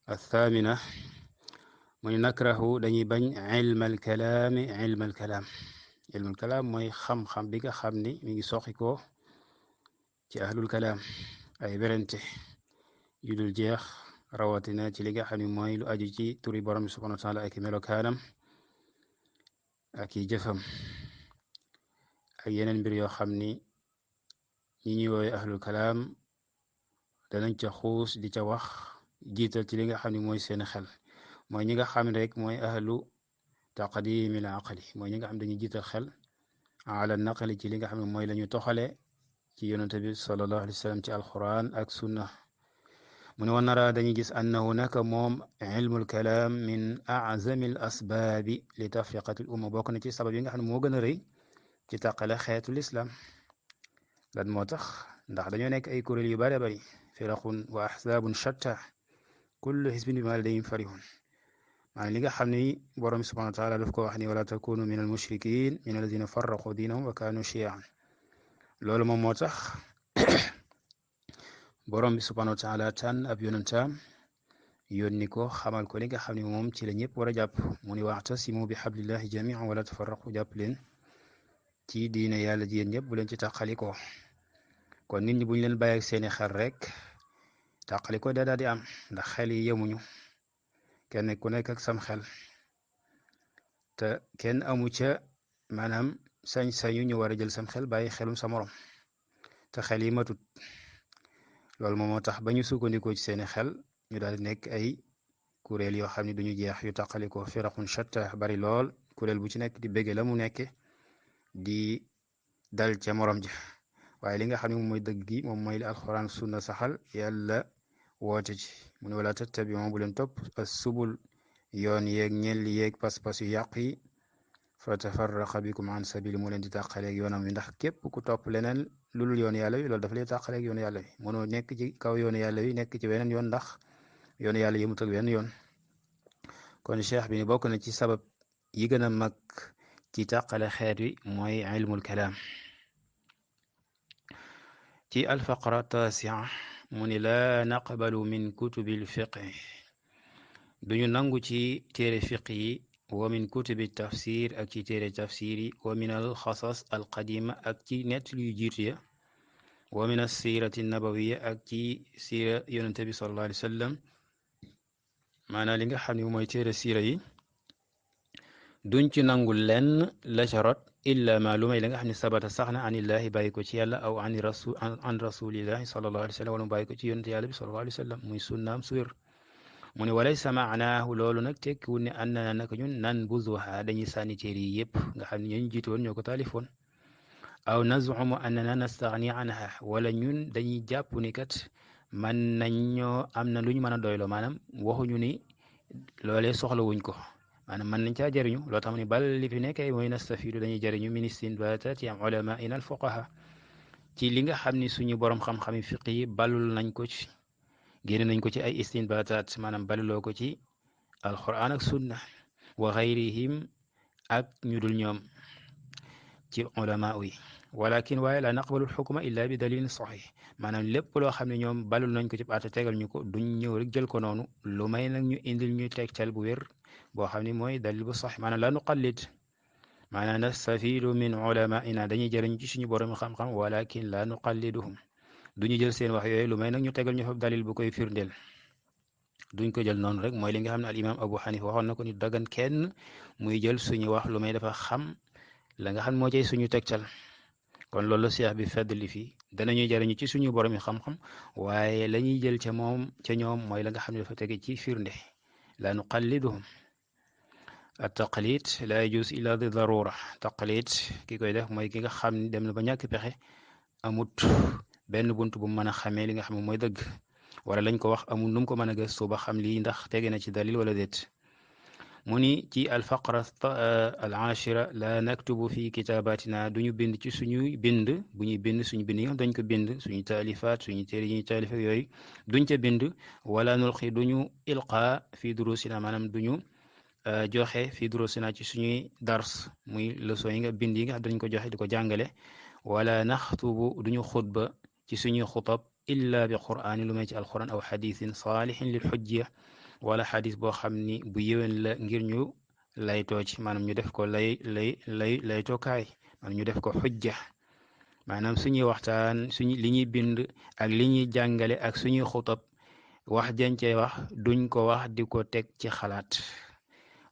athamina muy nakrahu dañuy bañ ilmal kalaami ilmal kalaam ilmul kalaam mooy xam-xam bi nga xam ni mi ngi soxi ko ci ahlul kalaam ay werante yu dul jeex rawatina ci li nga xam ne mooy lu aju ci turi borom bi subhanahu wa taala ak melokaanam ak i jëfam ak yeneen mbir yoo xam ni ñi ñuy woowee ahlul kalaam danañ ca xuus di ca wax jiital ci li nga xam ne mooy seen xel mooy ñi nga xam ne rek mooy ahlu taqdimil aqli mooy ñi nga xam dañuy jiital xel ala naqli ci li nga xam ne mooy la ñu toxale ci yonente bi sallallahu alayhi wa sallam ci alquran ak sunna mu ne wa nara dañuy gis annahu naka moom ilmul kalaam min azami al asbaabi li tafriqati al umma bokk na ci sabab yi nga xam ne moo gën a rëy ci taqale xeetu lislaam lan moo tax ndax dañoo nekk ay kuréel yu bare bari firaqun wa ahzaabun shatta kullu xisbin bimaa ladayhim farihun maanaam li nga xam ne borom bi subhanahu wa taala daf ko wax ni wala takunu min al mushrikin min alladina farraqu diinahum wa kaanu shiyan loolu moom moo tax borom bi subhanahu wa taala tànn ab yonentaam yónni ko xamal ko li nga xam ne moom ci la ñëpp war a jàpp mu ni wa'tasimu bi hablillahi jami'an wala tafarraqu jàpp leen ci diine yàlla ji yéen ñëpp bu leen ci tàqalikoo kon nit ñi bu ñu leen bàyyi ak seeni xel rek tàqalikoo daa daal di am ndax xel yi yemuñu kenn ku nekk ak sam xel te kenn amu ca maanaam sañ-sañu ñu war a jël sam xel bàyyi xelum sa morom te xel yi matut loolu moom moo tax ba ñu sukkandikoo ci seeni xel ñu daal di nekk ay kuréel yoo xam ne duñu jeex yu tàqalikoo firaqun shatta bari lool kuréel bu ci nekk di bëgge la mu nekke di dal ca morom ja waaye li nga xam ne moom mooy dëgg gi moom mooy li alquran sunna saxal yàlla woote ci mu ne wala tattabiu bu leen topp as subul yoon yeeg ñel yeeg pas-pas yu yàq yi fa tafarraqa bikum an sabili mu leen di tàqaleeg yoonam wi ndax képp ku topp leneen lu dul yoon yàlla wi loolu dafa lay tàqaleeg yoonu yàlla wi mënoo nekk ci kaw yoonu yàlla wi nekk ci weneen yoon ndax yoonu yàlla yëmut ak wenn yoon kon cheikh bi ni bokk na ci sabab yi gën a mag ci tàqale xeet wi mooy ilmul kalaam ci alfaqra tasia mu ni laa naqbalu min kutubil fiqi duñu nangu ci téere fiq yi wa min kutubi tafsir ak ci téere tafsir yi wa min al xasas al qadima ak ci nett yu jiitu ya wa min assirati nabawiya ak ci siira yonente bi sallallahu alayhi wa sallam maanaam li nga xam ne mooy téere siira yi duñ ci nangu lenn la ca rot illa ma lu may la nga xam ne sabata sax na anillahi bàyyi ko ci yàlla aw an rasulillahi sallallahu alayhi wa sallam wala mu bàyyi ko ci yonente yàlla bi sallallahu alayhi wa sallam muy sunnaam su wér mu ne walaysa maanaahu loolu nag tekkiwul ne ànd na naka ñun nan buzuha dañuy sànni téere yi yëpp nga xam ne ñooñu jiitu woon ñoo ko taalifoon aw nazumu annana nastaghni anha wala ñun dañuy jàpp ni kat man nañ ñoo am na lu ñu mën a doyloo maanaam waxuñu ni loolee soxla wuñ ko maanaam mën nañ caa jëriñu loo tax ni bal li fi nekkee mooy nastafidu dañuy jëriñu min istinbatati am ulamaina al fuqaha ci li nga xam ni suñu borom xam-xami fiq yi balul nañ ko ci génne nañ ko ci ay istinbatat maanaam baluloo ko ci alquran ak sunna wa xayrihim ak ñu dul ñoom ci ulama yi walakin waaye la naqbalu xukma illa bi dalilin saxix maanaam lépp loo xam ne ñoom balul nañ ko ci àtte tegal ñu ko duñ ñëw rek jël ko noonu lu may nag ñu indil ñu tegtal bu wér boo xam ne mooy dalil bu sax maanaam la nuqallid maanaam nastafidu min ulamaina dañuy jëriñ ci suñu borom xam-xam walakin la nuqalliduhum duñu jël seen wax yooyu lu may nag ñu tegal ñu fa dalil bu koy firndeel duñ ko jël noonu rek mooy li nga xam ne al imam Abu Hanifa waxoon na ko ni dagan kenn muy jël suñu wax lu may dafa xam la nga xam moo cay suñu tegtal kon loolu la cheikh bi feddali fii danañuy jëriñu ci suñu borom xam-xam waaye la ñuy jël ca ñoom mooy la nga xam ne dafa tege ci firnde la nuqalliduhum at taqlid la yajuz illa di darura taqlid ki koy def mooy ki nga xam ne dem na ba ñàkk pexe amut benn bunt bu mu mën a xamee li nga xam ne mooy dëgg wala lañ ko wax amul nu mu ko mën a gëstu ba xam lii ndax tege na ci dalil wala déet mu ni ci alfaqra al ashira la naktubu fi kitabatina duñu bind ci suñuy bind bu ñuy bind suñu bind yi nga xam dañ ko bind suñu taalifaat suñu téere yi ñuy taalif ak yooyu duñ ca bind wala nulqi duñu ilqa fi durusina maanaam duñu joxe fi durusina ci suñuy dars muy leçon yi nga bind yi nga xam dañ ko joxe di ko jàngale wala naxtubu duñu xutba ci suñuy xutab illa bi qur'ani lu may ci alquran aw xadisin saalihin lil xujja wala xadis boo xam ni bu yéwén la ngir ñu laytoo ci maanaam ñu def ko laytookaay maanaam ñu def ko xujja maanaam suñuy waxtaan li ñuy bind ak li ñuy jàngale ak suñuy xutab wax jancee wax duñ ko wax di ko teg ci xalaat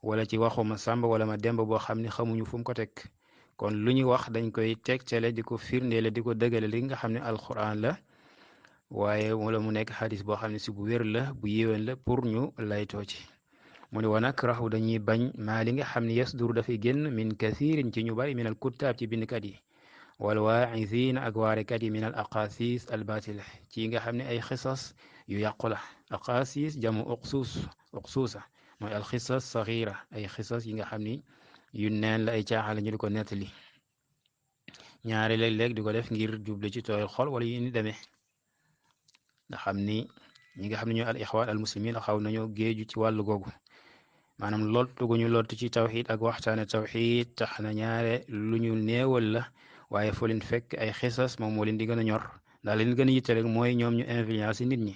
wala ci waxuma sàmba wala ma demb boo xam ni xamuñu fu mu ko teg kon lu ñu wax dañ koy tegtale di ko firndeele di ko dëgale li nga xam ne alquran la waaye wala mu nekk xadis boo xam ne si bu wér la bu yéwén la pour ñu laytoo ci mu ne wa nakrahu dañuy bañ maa li nga xam ne yasduru dafay génn min kathirin ci ñu bari min al kuttaab ci bindkat yi wal waa'iziin ak waarekat yi min al aqasis al batila ci nga xam ne ay xisas yu yàqu la aqasis jamu uqsuusa mooy al xisas saxiira ay xisas yi nga xam ni yu neen la ay caaxaan la ñu di ko nettali ñaari léeg-léeg di ko def ngir jublu ci tooy xol wala yu ni demee nga xam ni ñi nga xam ne ñooy al ixwaan al muslimin xaw nañoo géeju ci wàllu googu maanaam lottu gu ñu lottu ci tawxid ak waxtaane tawxid tax na ñaare lu ñu néewal la waaye foo leen fekk ay xisas moom moo leen di gën a ñor ndax leen gën a yitte rek mooy ñoom ñu influence nit ñi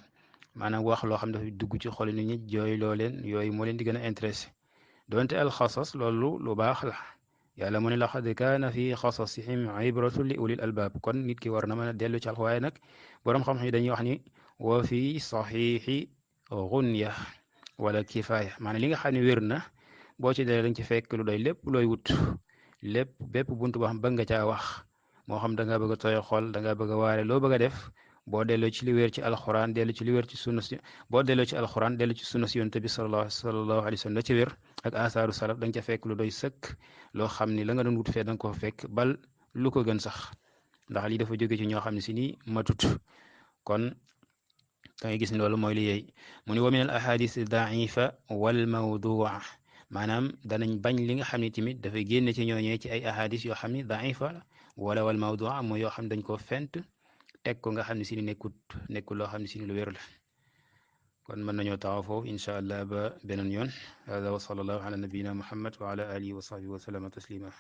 maanaam wax loo xam dafa dugg ci xol nit ñi jooy loo leen yooyu moo leen di gën a intéressé donte al xasas loolu lu baax la yàlla mu ne laqad kaana fi xasasihim ibratun li ulil albaab kon nit ki war na mën a dellu ci waaye nag boroom xam-xam yi dañuy wax ni wa fi saxiixi gunya wala kifaaya maanaam li nga xam ne wér na boo ci dalee dañ ci fekk lu doy lépp looy wut bépp buntu boo xam bëgg nga caa wax moo xam da nga bëgg a tooy xol da nga bëgg a waare loo bëgg a def boo delloo ci li wér ci alxuraan dellu ci li wér ci sunna si boo delloo ci alxuraan dellu ci sunna si yonent bi sallallahu alayhi wa sallam la ci wér ak asaaru salaf da nga ca fekk lu doy sëkk loo xam ni la nga doon wut fee da nga ko fekk bal lu ko gën sax ndax lii dafa jóge ci ñoo xam ne si ni matut kon da ngay gis ne loolu mooy li yey mu ni wa min al ahadis daifa wal mawdua maanaam danañ bañ li nga xam ne tamit dafay génn ci ñooñee ci ay ahadis yoo xam ne daifa wala wal mawdua mooy yoo xam ne dañ koo fent teg ko nga xam ne si ni nekkul loo xam ne si ni lu wér la kon mën nañoo taxaw foofu incha allah ba beneen yoon hada wa sallallahu ala nabiyina muhammad wa ala alihi wa sahbihi wa sallama taslima